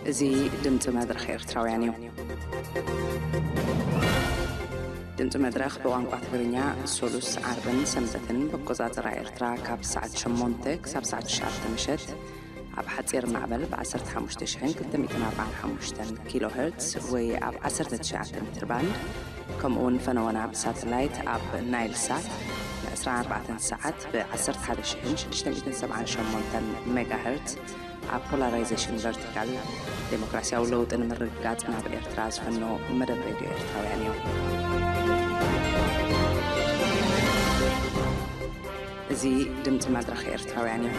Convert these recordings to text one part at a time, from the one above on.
እዚ ድምፂ መድረኽ ኤርትራውያን እዩ። ድምፂ መድረኽ ብቋንቋ ትግርኛ ሶሉስ፣ ዓርብን ሰንበትን ብኣቆፃፅራ ኤርትራ ካብ ሰዓት ሸሞንተ ክሳብ ሰዓት ትሽዓተ ምሸት ኣብ ሓፂር ማዕበል ብ ዓሰርተ ሓሙሽተ ሽሕን ክልተ ሚእትን ኣርባዓን ሓሙሽተን ኪሎ ሄርትስ ወይ ኣብ ዓሰርተ ትሽዓተ ሜትር ባንድ፣ ከምኡ እውን ፈነወና ብሳተላይት ኣብ ናይል ሳት ን ዕስራን ኣርባዕተን ሰዓት ብ ዓሰርተ ሓደ ሽሕን ሽዱሽተ ሚእትን ሰብዓን ሸሞንተን ሜጋ ሄርትስ ኣብ ፖላራይዜሽን ቨርቲካል ዴሞክራሲያዊ ለውጢ ንምርግጋጽ ናብ ኤርትራ ዝፈኖ መደብ ሬድዮ ኤርትራውያን እዩ። እዚ ድምፂ መድረኽ ኤርትራውያን እዩ።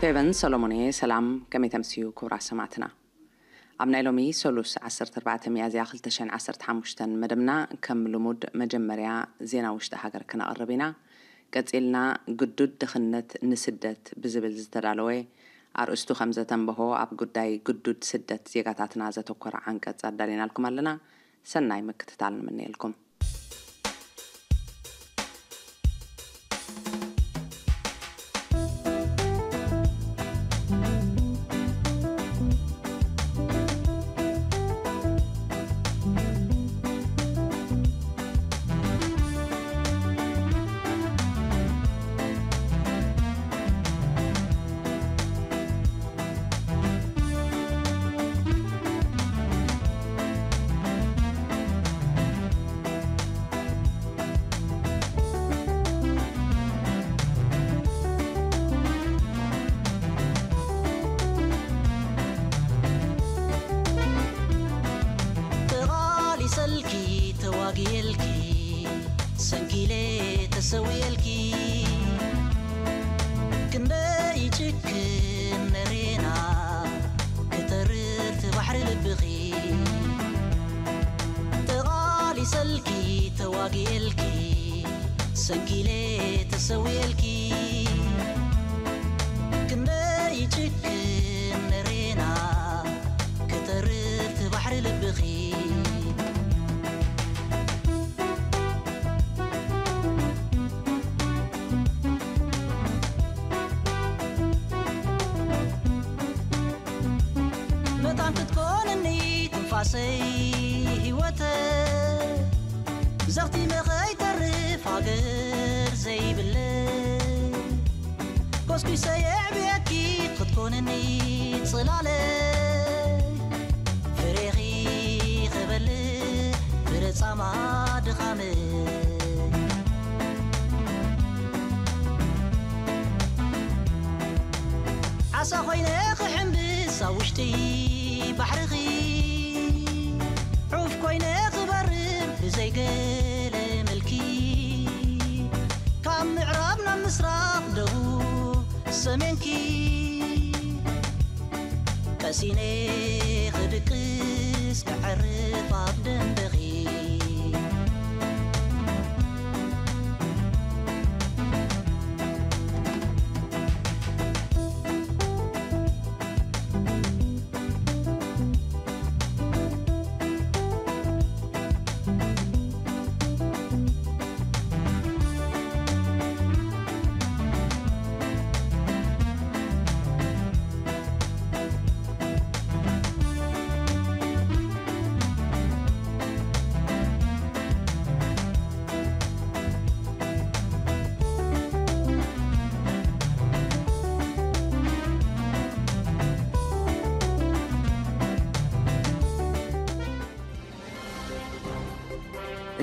ፌቨን ሰሎሞን እየ። ሰላም፣ ከመይ ተምስዩ ክቡራት ሰማዕትና? ኣብ ናይ ሎሚ ሰሉስ ዓሰርተ ኣርባዕተ ሚያዝያ ክልተ ሽሕን ዓሰርተ ሓሙሽተን መደብና ከም ልሙድ መጀመርያ ዜና ውሽጢ ሃገር ክነቕርብ ኢና። ቀጺልና ግዱድ ድኽነት ንስደት ብዝብል ዝተዳለወ ኣርእስቱ ከም ዘተንበሆ ኣብ ጉዳይ ግዱድ ስደት ዜጋታትና ዘተኮረ ዓንቀጽ ኣዳሊናልኩም ኣለና። ሰናይ ምክትታል ንምነየልኩም። ተቓሊሰልኪ ተዋግየልኪ ሰንኪለ ተሰውየልኪ ክንደይ ይጭክን ነሬና ክተርር ትባሕሪ ልብኺ ተቓሊሰልኪ ተዋግየልኪ ሰንኪለ ተሰውየልኪ ክንደይ ይጭክን ነሬና ክተርር ትባሕሪ ልብኺ መታን ክትኮንኒ ትንፋሰይ ህይወተ ዘኽቲመ ከይተርፍ ሃገር ዘይብለ ኮስኩሰ የዕብየኪ ክትኮንኒ ጽላለ ፍሬኺ ክበልዕ ፍረ ጻማ ድኻመ ዓሳ ኮይነ ክሕምብስ ኣብ ውሽጢ ባሕርኺ ዑፍ ኮይነ ክበርር ብዘይ ገለ ምልኪ ካብ ምዕራብ ናብ ምስራቕ ደቡብ ሰሜንኪ ቀሲነ ክድቅስ ከዕርፍ ኣብ ደንበኺ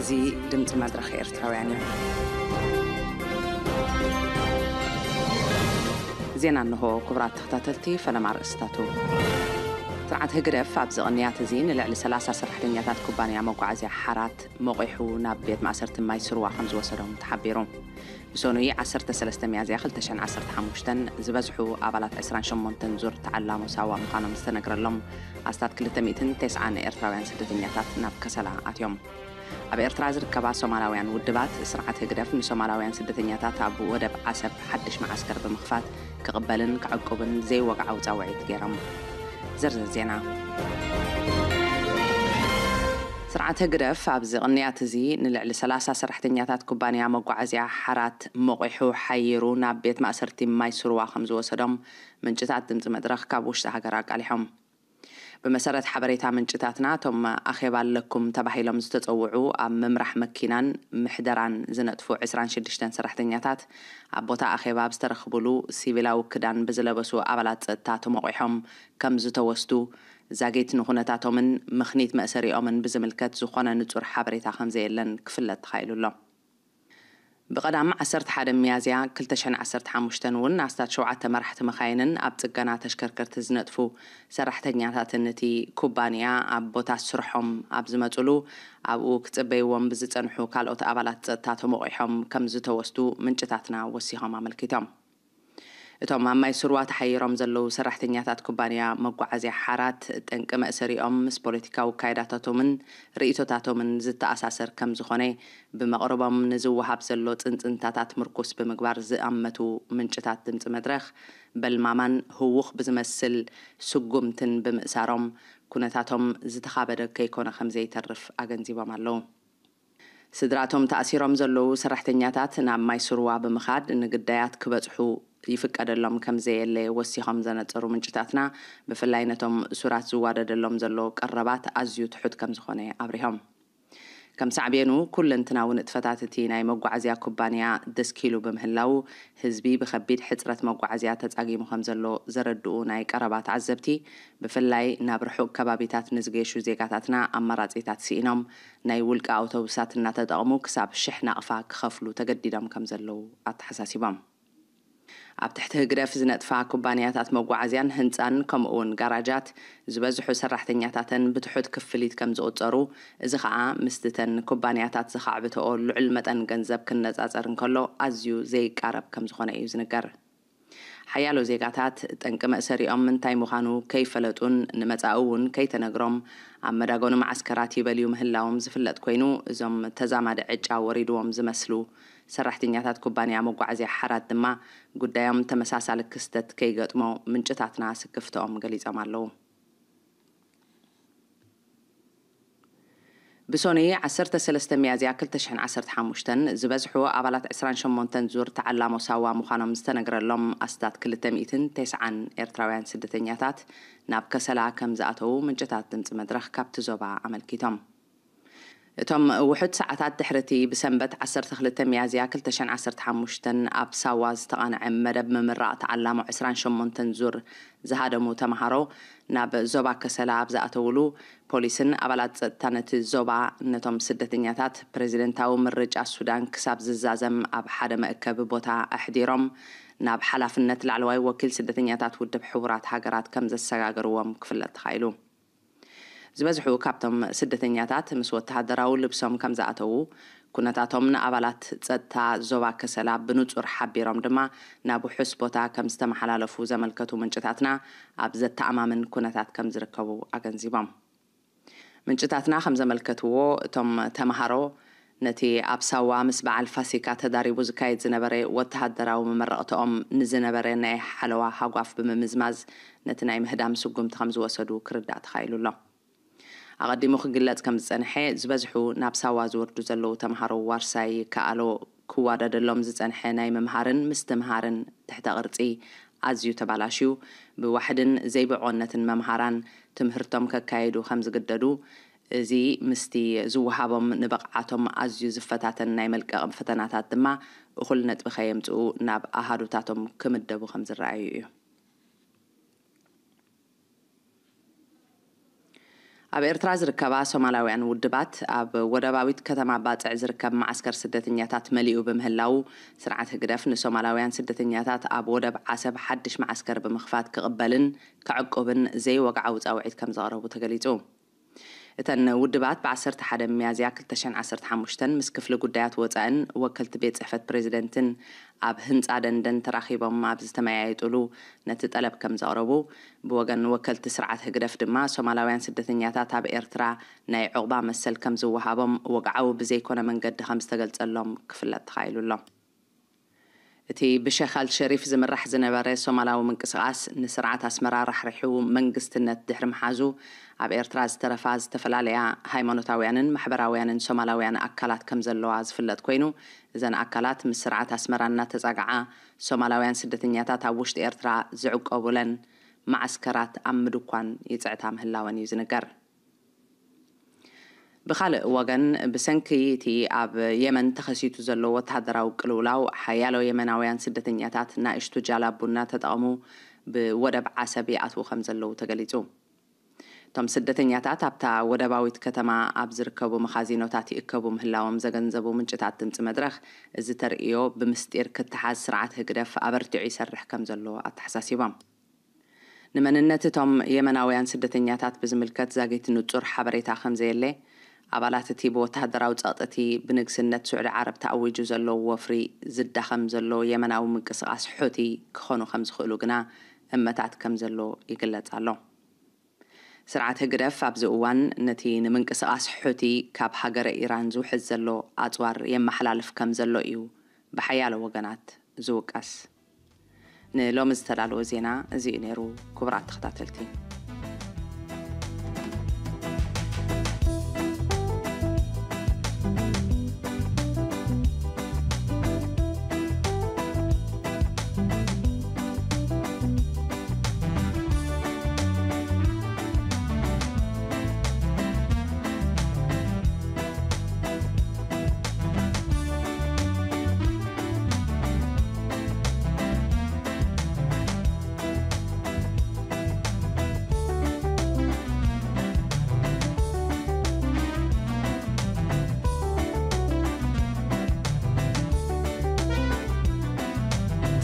እዚ ድምፂ መድረኽ ኤርትራውያን እዩ። ዜና እንሆ። ክቡራት ተኸታተልቲ፣ ፈለማ ኣርእስታቱ። ስርዓት ህግደፍ ኣብዚ ቅንያት እዚ ንልዕሊ ሰላሳ ሰራሕተኛታት ኩባንያ መጓዓዝያ ሓራት መቑሑ ናብ ቤት ማእሰርቲ ማይ ስርዋ ከም ዝወሰዶም ተሓቢሩ። ብሰኑይ ዓሰርተ ሰለስተ ሚያዝያ ክልተ ሽሕን ዓሰርተ ሓሙሽተን ዝበዝሑ ኣባላት ዕስራን ሸሞንተን ዙር ተዓላሞ ሳዋ ምዃኖም ዝተነግረሎም ኣስታት ክልተ ሚእትን ተስዓን ኤርትራውያን ስደተኛታት ናብ ከሰላ ኣትዮም። ኣብ ኤርትራ ዝርከባ ሶማላውያን ውድባት፣ ስርዓት ህግደፍ ንሶማላውያን ስደተኛታት ኣብ ወደብ ዓሰብ ሓድሽ መዓስከር ብምኽፋት ክቕበልን ክዕቁብን ዘይወግዓዊ ጻውዒት ገይሮም። ዝርዝር ዜና። ስርዓት ህግደፍ ኣብዚ ቅንያት እዚ ንልዕሊ ሰላሳ ሰራሕተኛታት ኩባንያ መጓዓዝያ ሓራት መቑሑ ሓይሩ ናብ ቤት ማእሰርቲ ማይ ስርዋ ከም ዝወሰዶም ምንጭታት ድምፂ መድረኽ ካብ ውሽጢ ሃገር ኣቃሊሖም። ብመሰረት ሓበሬታ ምንጭታትና፣ እቶም ኣኼባ ኣለኩም ተባሂሎም ዝተጸውዑ ኣብ ምምራሕ መኪናን ምሕደራን ዝነጥፉ ዕስራን ሽዱሽተን ሰራሕተኛታት ኣብ ቦታ ኣኼባ ኣብ ዝተረኽብሉ ሲቪላዊ ክዳን ብዝለበሱ ኣባላት ጸጥታ ተሞቒሖም ከም ዝተወስዱ፣ ዛጊት ንኹነታቶምን ምኽኒት መእሰሪኦምን ብዝምልከት ዝኾነ ንጹር ሓበሬታ ከም ዘየለን ክፍለጥ ተኻኢሉ ኣሎ። ብቐዳም ዓሰርተ ሓደ ሚያዝያ ክልተ ሽሕን ዓሰርተ ሓሙሽተን እውን ኣስታት ሸውዓተ መራሕቲ መኻይንን ኣብ ጽገና ተሽከርከርቲ ዝነጥፉ ሰራሕተኛታትን እቲ ኩባንያ ኣብ ቦታ ስርሖም ኣብ ዝመጹሉ፣ ኣብኡ ክጽበይዎም ብዝጸንሑ ካልኦት ኣባላት ጸጥታ ተሞቒሖም ከም ዝተወስዱ ምንጭታትና ወሲኾም ኣመልኪቶም። እቶም ኣብ ማይ ስርዋ ተሓይሮም ዘለዉ ሰራሕተኛታት ኩባንያ መጓዓዝያ ሓራት፣ ጠንቂ መእሰሪኦም ምስ ፖለቲካዊ ኣካይዳታቶምን ርእይቶታቶምን ዝተኣሳሰር ከም ዝኾነ፣ ብመቕርቦም ንዝወሃብ ዘሎ ጽንጽንታታት ምርኩስ ብምግባር ዝኣመቱ ምንጭታት ድምጺ መድረኽ፣ በልማማን ህዉኽ ብዝመስል ስጉምትን ብምእሳሮም፣ ኩነታቶም ዝተኻበደ ከይኮነ ከም ዘይተርፍ ኣገንዚቦም ኣለዉ። ስድራቶም ተኣሲሮም ዘለዉ ሰራሕተኛታት ናብ ማይ ስርዋ ብምኻድ ንግዳያት ክበጽሑ ይፍቀደሎም ከም ዘየለ ወሲኾም ዘነጸሩ ምንጭታትና፣ ብፍላይ ነቶም እሱራት ዝዋደደሎም ዘሎ ቀረባት ኣዝዩ ትሑት ከም ዝኾነ ኣብሪሆም። ከም ሳዕቤኑ፣ ኩለንትናዊ ንጥፈታት እቲ ናይ መጓዓዝያ ኩባንያ ደስኪሉ ብምህላዉ፣ ህዝቢ ብኸቢድ ሕጽረት መጓዓዝያ ተጻጊሙ ከም ዘሎ ዘረድኡ ናይ ቀረባ ተዓዘብቲ፣ ብፍላይ ናብ ርሑቕ ከባቢታት ንዝገሹ ዜጋታትና ኣማራጺታት ስኢኖም፣ ናይ ውልቂ ኣውቶቡሳት እናተጠቕሙ ክሳብ ሽሕ ናቕፋ ክኸፍሉ ተገዲዶም ከም ዘለዉ ኣተሓሳሲቦም። ኣብ ትሕቲ ህግደፍ ዝነጥፋ ኩባንያታት መጓዓዝያን ህንጻን፣ ከምኡ እውን ጋራጃት፣ ዝበዝሑ ሰራሕተኛታተን ብትሑት ክፍሊት ከም ዝቑጸሩ፣ እዚ ኸኣ ምስቲ ተን ኩባንያታት ዘኻዕብተኦ ልዑል መጠን ገንዘብ ክነጻጸር እንከሎ ኣዝዩ ዘይቃረብ ከም ዝኾነ እዩ ዝንገር። ሓያሎ ዜጋታት ጠንቂ መእሰሪኦም እንታይ ምዃኑ ከይፈለጡን ንመጻኢ እውን ከይተነግሮም ኣብ መዳጎኒ መዓስከራት ይበልዩ ምህላዎም ዝፍለጥ ኮይኑ፣ እዞም ተዛማዲ ዕጫ ወሪድዎም ዝመስሉ ሰራሕተኛታት ኩባንያ መጓዓዝያ ሓራት ድማ ጉዳዮም ተመሳሳሊ ክስተት ከይገጥሞ ምንጭታትና ስክፍትኦም ገሊጾም ኣለዉ። ብሶኒ ዓሰርተ ሰለስተ ሚያዝያ ክልተ ሽሕን ዓሰርተ ሓሙሽተን ዝበዝሑ ኣባላት ዕስራን ሸሞንተን ዙር ተዓላሞ ሳዋ ምዃኖም ዝተነግረሎም ኣስታት ክልተ ሚእትን ተስዓን ኤርትራውያን ስደተኛታት ናብ ከሰላ ከም ዝኣተዉ ምንጭታት ድምፂ መድረኽ ካብቲ ዞባ ኣመልኪቶም። እቶም ውሑድ ሰዓታት ድሕሪ እቲ ብሰንበት ዓሰርተ ክልተ ሚያዝያ ክልተ ሽሕን ዓሰርተ ሓሙሽተን ኣብ ሳዋ ዝተቓንዐ መደብ ምምራቕ ተዓላሞ ዕስራን ሸሞንተን ዙር ዝሃደሙ ተምሃሮ ናብ ዞባ ከሰላ ኣብ ዝኣተውሉ፣ ፖሊስን ኣባላት ጸጥታ ነቲ ዞባ ነቶም ስደተኛታት ፕሬዚደንታዊ ምርጫ ሱዳን ክሳብ ዝዛዘም ኣብ ሓደ መእከቢ ቦታ ኣሕዲሮም ናብ ሓላፍነት ላዕለዋይ ወኪል ስደተኛታት ውድብ ሕቡራት ሃገራት ከም ዘሰጋገርዎም ክፍለጥ ተኻኢሉ። ዝበዝሑ ካብቶም ስደተኛታት ምስ ወተሃደራዊ ልብሶም ከም ዝኣተዉ፣ ኩነታቶም ንኣባላት ጸጥታ ዞባ ከሰላ ብንጹር ሓቢሮም ድማ ናብ ውሑስ ቦታ ከም ዝተመሓላለፉ ዘመልከቱ ምንጭታትና፣ ኣብ ዘተኣማምን ኩነታት ከም ዝርከቡ ኣገንዚቦም። ምንጭታትና ከም ዘመልከትዎ፣ እቶም ተምሃሮ ነቲ ኣብ ሳዋ ምስ በዓል ፋሲካ ተዳሪቡ ዝካየድ ዝነበረ ወተሃደራዊ መመረቕትኦም ንዝነበረ ናይ ሓለዋ ሃጓፍ ብምምዝማዝ፣ ነቲ ናይ ምህዳም ስጉምቲ ከም ዝወሰዱ ክርዳእ ተኻኢሉ ኣሎ። ኣቐዲሙ ክግለጽ ከም ዝጸንሐ፣ ዝበዝሑ ናብ ሳዋ ዝወርዱ ዘለዉ ተምሃሮ ዋርሳይ ይከኣሎ ክዋደደሎም ዝጸንሐ ናይ ምምሃርን ምስትምሃርን ትሕተ ቅርጺ ኣዝዩ ተባላሽዩ፣ ብዋሕድን ዘይብዕወነትን መምሃራን ትምህርቶም ከካየዱ ከም ዝግደዱ፣ እዚ ምስቲ ዝወሃቦም ንብቕዓቶም ኣዝዩ ዝፈታተን ናይ መልቀቕ ፈተናታት ድማ እኹል ነጥቢ ከየምጽኡ ናብ ኣሃዱታቶም ክምደቡ ከም ዝረኣዩ እዩ። ኣብ ኤርትራ ዝርከባ ሶማላውያን ውድባት፣ ኣብ ወደባዊት ከተማ ባጽዕ ዝርከብ መዓስከር ስደተኛታት መሊኡ ብምህላዉ፣ ስርዓት ህግደፍ ንሶማላውያን ስደተኛታት ኣብ ወደብ ዓሰብ ሓድሽ መዓስከር ብምኽፋት ክቕበልን ከዕቁብን ዘይወግዓዊ ጻውዒት ከም ዘቕረቡ ተገሊጹ። እተን ውድባት ብ ዓሰርተ ሓደ ሚያዝያ ክልተ ሽሕን ዓሰርተ ሓሙሽተን ምስ ክፍሊ ጉዳያት ወጻእን ወከልቲ ቤት ጽሕፈት ፕሬዚደንትን ኣብ ህንጻ ደንደን ተራኺቦም ኣብ ዝተመያየጡሉ ነቲ ጠለብ ከም ዘቕረቡ፣ ብወገን ወከልቲ ስርዓት ህግደፍ ድማ ሶማላውያን ስደተኛታት ኣብ ኤርትራ ናይ ዑቕባ መሰል ከም ዝወሃቦም ወግዓዊ ብዘይኮነ መንገዲ ከም ዝተገልጸሎም ክፍለጥ ተኻኢሉ ኣሎ። እቲ ብሸኽ ኣልሸሪፍ ዝምራሕ ዝነበረ ሶማላዊ ምንቅስቓስ ንስርዓት ኣስመራ ራሕሪሑ መንግስትነት ድሕሪ ምሓዙ፣ ኣብ ኤርትራ ዝተረፋ ዝተፈላለያ ሃይማኖታውያንን ማሕበራውያንን ሶማላውያን ኣካላት ከም ዘለዋ ዝፍለጥ ኮይኑ፣ እዘን ኣካላት ምስ ስርዓት ኣስመራ እናተጻግዓ፣ ሶማላውያን ስደተኛታት ኣብ ውሽጢ ኤርትራ ዝዕቆቡለን መዓስከራት ኣብ ምድኳን ይጽዕታ ምህላወን እዩ ዝንገር። ብኻልእ ወገን፣ ብሰንኪ እቲ ኣብ የመን ተኸሲቱ ዘሎ ወተሃደራዊ ቅልውላው፣ ሓያሎ የመናውያን ስደተኛታት ናእሽቱ ጃላቡ እናተጠቐሙ ብወደብ ዓሰብ ይኣትዉ ከም ዘለዉ ተገሊጹ። እቶም ስደተኛታት ኣብታ ወደባዊት ከተማ ኣብ ዝርከቡ መኻዚኖታት ይእከቡ ምህላዎም ዘገንዘቡ ምንጭታት ድምፂ መድረኽ፣ እዚ ተርእዮ ብምስጢር ክተሓዝ ስርዓት ህግደፍ ኣበርቲዑ ይሰርሕ ከም ዘሎ ኣተሓሳሲቦም። ንመንነት እቶም የመናውያን ስደተኛታት ብዝምልከት ዛጊት ንጹር ሓበሬታ ከም ዘየለ፣ ኣባላት እቲ ብወተሃደራዊ ጸቕጢ ብንግስነት ስዑዲ ዓረብ ተኣዊጁ ዘሎ ወፍሪ ዝዳኸም ዘሎ የመናዊ ምንቅስቓስ ሑቲ ክኾኑ ከም ዝኽእሉ ግና እመታት ከም ዘሎ ይግለጽ ኣሎ። ስርዓት ህግደፍ ኣብዚ እዋን ነቲ ንምንቅስቓስ ሑቲ ካብ ሃገረ ኢራን ዝውሕዝ ዘሎ ኣጽዋር የመሓላልፍ ከም ዘሎ እዩ ብሓያሎ ወገናት ዝውቀስ። ንሎሚ ዝተዳለወ ዜና እዚ እዩ ነይሩ። ክቡራት ተኸታተልቲ፣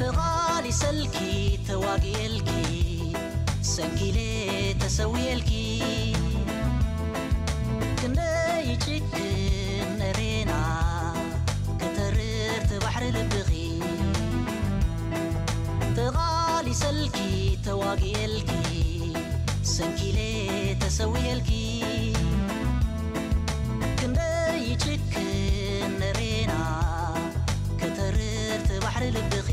ተቓሊሰልኪ፣ ተዋግኤልኪ፣ ሰንኪለ ተሰውኤልኪ። ክንደይ ይጭክን ነሬና፣ ከተርር እቲ ባሕሪ ልብኺ። ተቓሊሰልኪ፣ ተዋግኤልኪ፣ ሰንኪለ ተሰውኤልኪ። ክንደይ ይጭክን ነሬና፣ ከተርር እቲ ባሕሪ ልብኺ።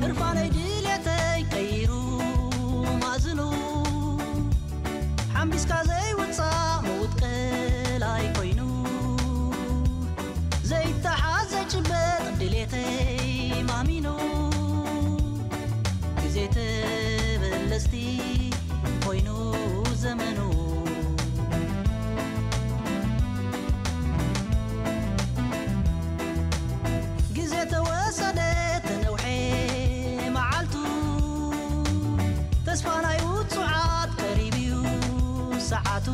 ግርፋነይ ድልየተይ ቀይሩ ማእዝኑ፣ ሓምቢስካ ዘይውጻእ ምውት ቀላይ ኮይኑ፣ ዘይተሓዝ ዘይጭበጥ ድልየተይ ማሚኑ፣ ግዜ ተበለጽቲ ኮይኑ ዘመኑ። ግዜ ተወሰደ ተነውሐ መዓልቱ፣ ተስፋ ናይ ውጹዓት ቀሪብዩ ሰዓቱ።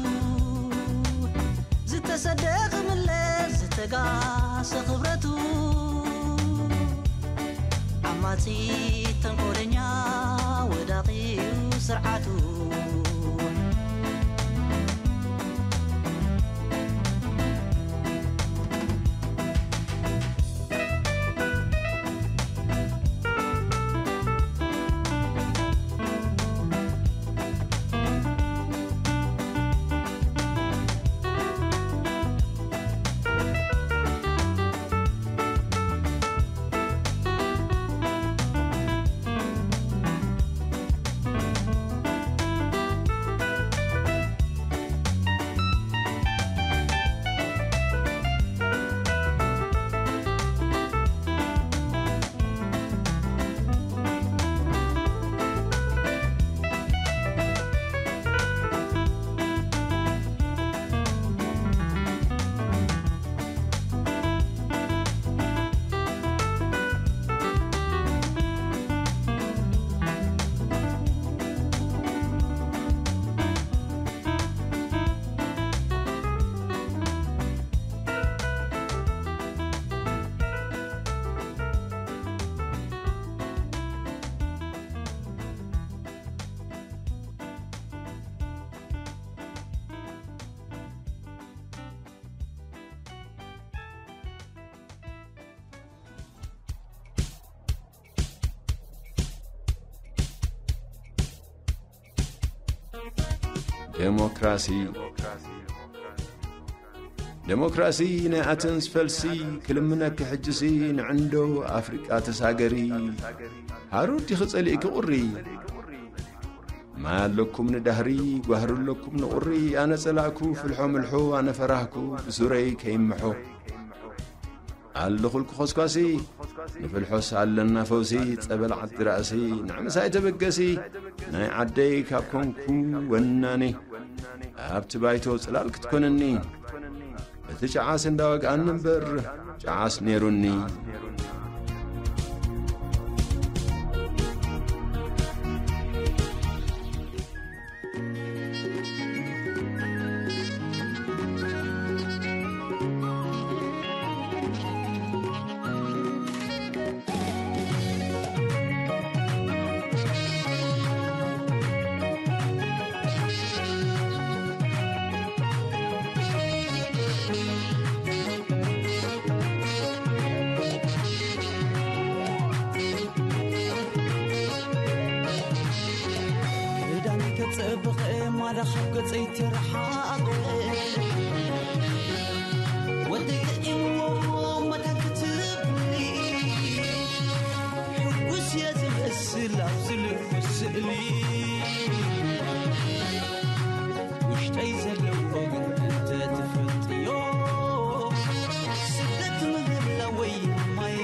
ዝተሰደ ክምለስ ዝተጋሰ ክብረቱ፣ ዓማጺ ተንኮለኛ ወዳቒ እዩ ስርዓቱ። ዴሞክራሲ። ዴሞክራሲ ናይ ኣተንስ ፈልሲ ክልምነኪ ሕጅሲ ንዕንዶ ኣፍሪቃ ተሳገሪ። ሃሩድ ዲኺ ጸሊእኪ ቁሪ? ማይ ኣለኩም ንዳህሪ፣ ጓህሪ ኣለኩም ንቁሪ። ኣነ ጸላእኩ ፍልሖ ምልሖ፣ ኣነ ፈራህኩ ብሱረይ ከይምሖ። ኣለኹልኩ ኾስኳሲ፣ ንፍልሖስ ኣለና ፈውሲ፣ ጸበል ዓዲ ራእሲ፣ ንዕምሳይ ተበገሲ፣ ናይ ዓደይ ካብ ኮንኩ ወናኒ፣ ኣብቲ ባይቶ ጽላል ክትኮነኒ፣ እቲ ጨዓስ እንዳወግኣኒ እምበር፣ ጨዓስ ነይሩኒ። ክዳነይ ተጸብቐ ማዳ ካብ ገጸይ ትርሓቐ። ወደይ ጥዒምዎ መታን ክትብሊ። ሕጉስ እየ ዝመስል ኣብዚ ልኩስ ስእሊ። ውሽጠይ ዘለዎ ግን እንተትፈልጥዮ። ስደት ምህላወይ ማየ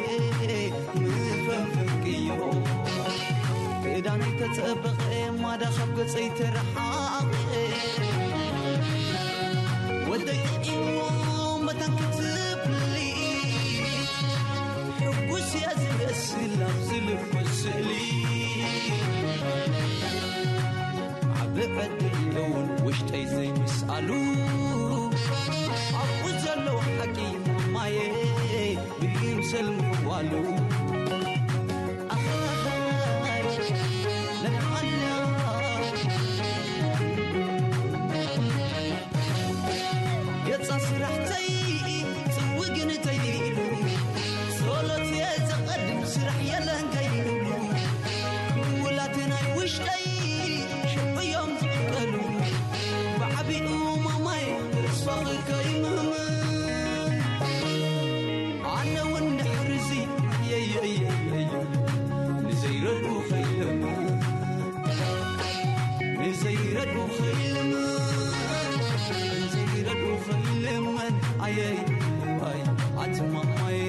ምፈንፍንክዮ። ክዳነይ ተጸበቐ ማዳ ካብ ገጸይ ተረሓቐ። ወደይ ጥዒሞ መታን ክትብሊ። ሕጉስ እየ ዝመስል ኣብዚ ልኩስ ስእሊ። ዓቢ ዕድል የውን ውሽጠይ ዘይምስኣሉ። ኣብኡ ዘሎ ሓቂ ማየ ብይምሰል ምዋሉ። ኣኻኻይ ነብዓላ። የጻ ስራሕተይ ጽውግን ተይሉ። ጸሎት እየ ዘቐድም ስራሕ የለን ከይብሉ። ክውላት ናይ ውሽጠይ ሽዑ እዮም ዝዕቀሉ። ብዓቢኡ ማማይ ርእስኺ ከይምህምን። ኣነ እውን ድሕርዚ የየየየዩ ንዘይረድኡ ከይለምን። ንዘይረድኡ ከይለምን። ንዘይረድኡ ከይለምን። ኣየይ ዋይ ኣቲ ማማየ።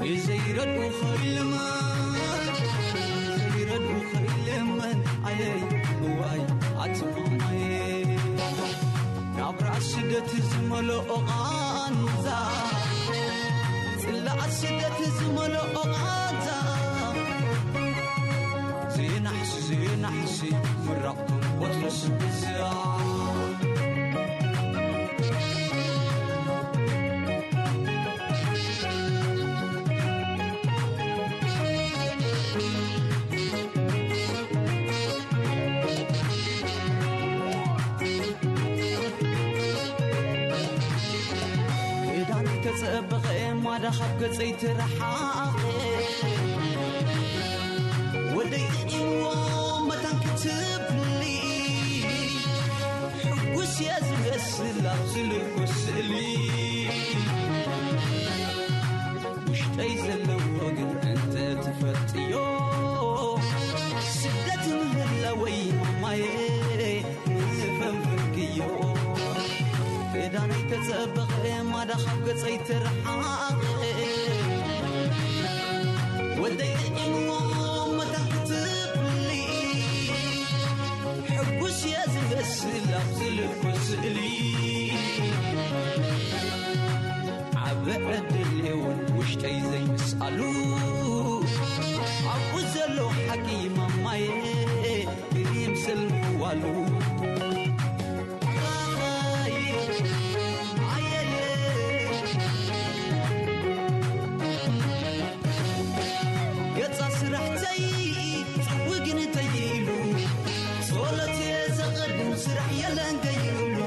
ንዘይረድኡ ከይልመን፣ ንዘይረድኡ ከይልመን፣ ኣየይ እዋይ ኣቲ ማማየ። ናብራ ስደት ዝመልኦ ቃንዛ፣ ጽላእ ስደት ዝመልኦ ቃንዛ፣ ዘይናሕሲ ዘይናሕሲ ምራቕ ወትሩስ ብዝኣ። ክዳን ተጸበቐ ማዳ ካብ ገጸይ ትረሓቐ። ወደይ ጥዒምዎ መታን ክትብሊ። ሕጉስ እየ ዝመስል ኣብዚ ልኩስ ስእሊ። ውሽጠይ ዘለዎ ግን እንተ ትፈልጥዮ። ስደት ምህላወይ ማማየ ንፈንፍንክዮ። ክዳነይ ተጸበቐ ማዳ ካብ ገጸይ ትረሓቐ። ወደይ ጥዒምዎ መታን ክትብሊ። ሕጉስ እየ ዝመስል ኣብዚ ልኩስ ስእሊ። ዓቢ ዕድል እውን ውሽጠይ ዘይምስኣሉ። ኣብኡ ዘሎ ሓቂ ማማየ ይምሰል ምዋሉ። ኣየየ። ገጻ ስራሕ ተይ ጽውግን ተይሉ። ጸሎት እየ ዘቐድም ስራሕ የለን ከይብሉ።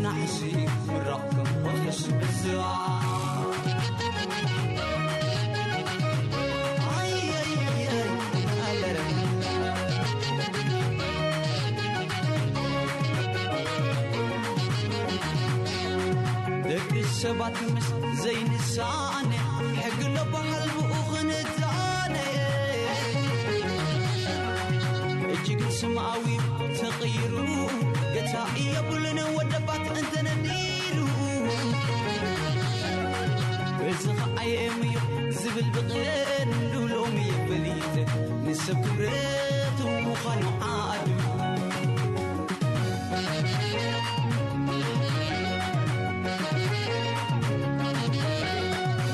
ኣሕሲ ምራቕ ከም ቆሽሽ ብዝዋ። ኣይ፣ ኣይ፣ ኣይ፣ ኣይ፣ ኣይ፣ ደቂ ሰባት ምስ ዘይንሳነ፣ ሕጊ ኣሎ በሃል ብኡ ክንዳነ። እጅግ ስምኣዊ ተቐይሩ፣ ገታ የብሉን ወደባት እንተነዲሩ። በዚ ኸዓ የምዮ ዝብል ብቐንዱ ሎሚ የበሊተ፣ ንሰብ ክብረቱ ምዃኑ ዓዱ።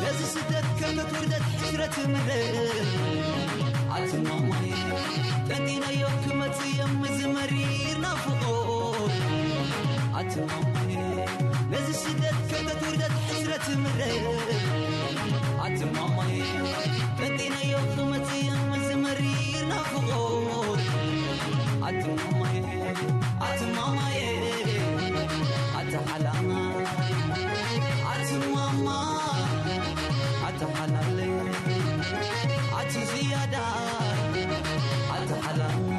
ነዚ ስደት ከርተት ውርደት ሕስረት ምረ፣ ኣቲ ማማየ፣ ጠንጢነዮ ክመጽእ እየ ምዚ መሪር ናፍቖት። ኣቲ ማማየ፣ ነዚ ስደት ከርተት ውርደት ሕስረት ምረ፣ ኣቲ ማማየ፣ ጠንጢነዮ ክመጽእ እየ ምዚ መሪር ናፍቖት። ኣቲ ማማየ፣ ኣቲ ማማየ፣ ኣቲ ሓላና፣ ኣቲ ማማ፣ ኣቲ ሓላለ፣ ኣቲ ዝያዳ፣ ኣቲ ሓላና።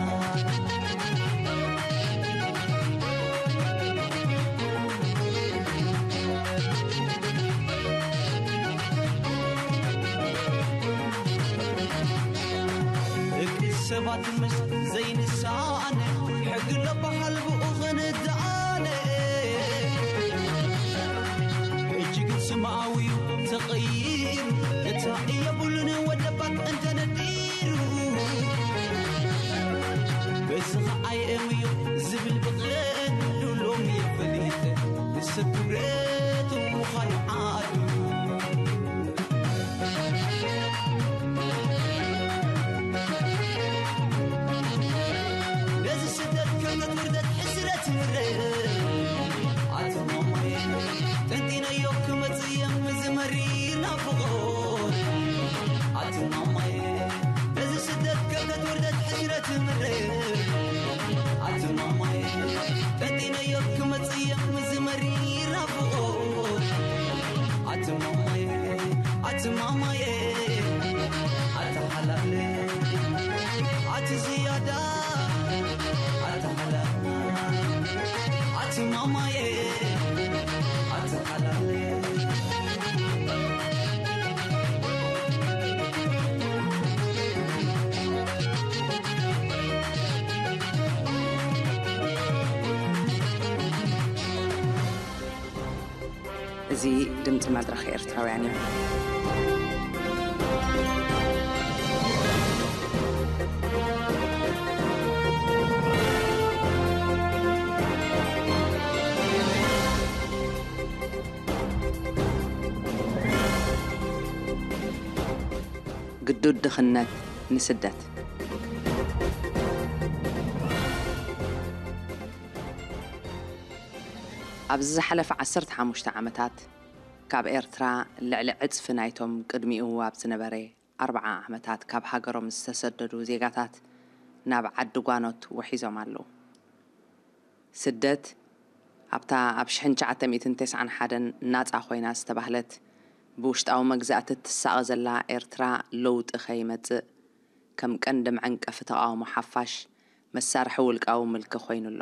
ደቂ ሰባት ምስ ዘይንሳነ፣ ሕጊ ለበሃል ብኡ ክንዳነ። ሕጂ ግን ስምኣዊ ተቐይሩ፣ ገታ የብሉን ወደባት እንተነዲሩ። በዚ ኸዓ የእምዮ ዝብል ብቐንዱ ሎሚ ፈሊጠ፣ ንሰብ ክብረቱ ምዃኑ ዓዱ። ነዚ ስደት ከርተት ውርደት ሕስረት ምረ፣ ኣቲ ማማየ፣ ጠንጢነዮ ክመጽእ እየ ምዚ መሪር ናፍቖት። ኣቲ ማማየ፣ ነዚ ስደት ከርተት ውርደት ሕስረት ምረ፣ ኣቲ ማማየ፣ ጠንጢነዮ ክመጽእ እየ ምዚ መሪር ናፍቖት። ኣቲ ማማየ፣ ኣቲ ማማየ፣ ኣቲ ሓላለ፣ ኣቲ ዝያዳ፣ ኣቲ ሓላለ፣ ኣቲ ማማየ፣ ኣቲ ሓላለ። እዚ ድምፂ መድረኽ ኤርትራውያን እዩ። ግዱድ ድኽነት ንስደት። ኣብዚ ዝሓለፈ ዓሰርተ ሓሙሽተ ዓመታት፣ ካብ ኤርትራ ልዕሊ ዕጽፊ ናይቶም ቅድሚኡ ኣብ ዝነበረ ኣርብዓ ዓመታት ካብ ሃገሮም ዝተሰደዱ ዜጋታት ናብ ዓዲ ጓኖት ውሒዞም ኣለዉ። ስደት፣ ኣብታ ኣብ ሽሕን ትሽዓተ ሚእትን ተስዓን ሓደን ናጻ ኮይና ዝተባህለት፣ ብውሽጣዊ መግዛእቲ እትሳቐ ዘላ ኤርትራ፣ ለውጢ ከይመጽእ፣ ከም ቀንዲ መዐንቀፊ ተቓውሞ ሓፋሽ፣ መሳርሒ ውልቃዊ ምልኪ ኮይኑ ኣሎ።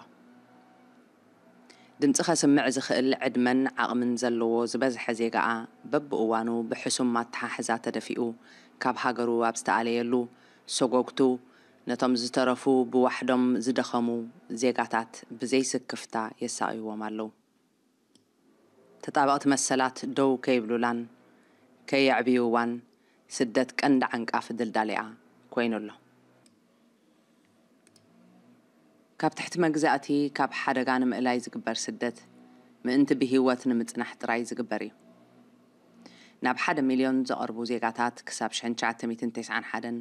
ድምጺ ከስምዕ ዝኽእል ዕድመን ዓቕምን ዘለዎ ዝበዝሐ ዜጋኣ፣ በብእዋኑ ብሕሱም ኣተሓሕዛ ተደፊኡ፣ ካብ ሃገሩ ኣብ ዝተኣለየሉ፣ ሰጎግቱ፣ ነቶም ዝተረፉ ብዋሕዶም ዝደኸሙ ዜጋታት ብዘይስክፍታ የሳቕይዎም ኣለዉ። ተጣበቕቲ መሰላት ደው ከይብሉላን ከየዕብይዋን ስደት ቀንዲ ዓንቃፊ ድልዳሊኣ ኮይኑ ኣሎ። ካብ ትሕቲ መግዛእቲ ካብ ሓደጋ ንምእላይ ዝግበር ስደት ምእንቲ ብህይወት ንምጽናሕ ጥራይ ዝግበር እዩ። ናብ ሓደ ሚልዮን ዘቐርቡ ዜጋታት ክሳብ ሽሕን ትሽዓተ ሚእትን ተስዓን ሓደን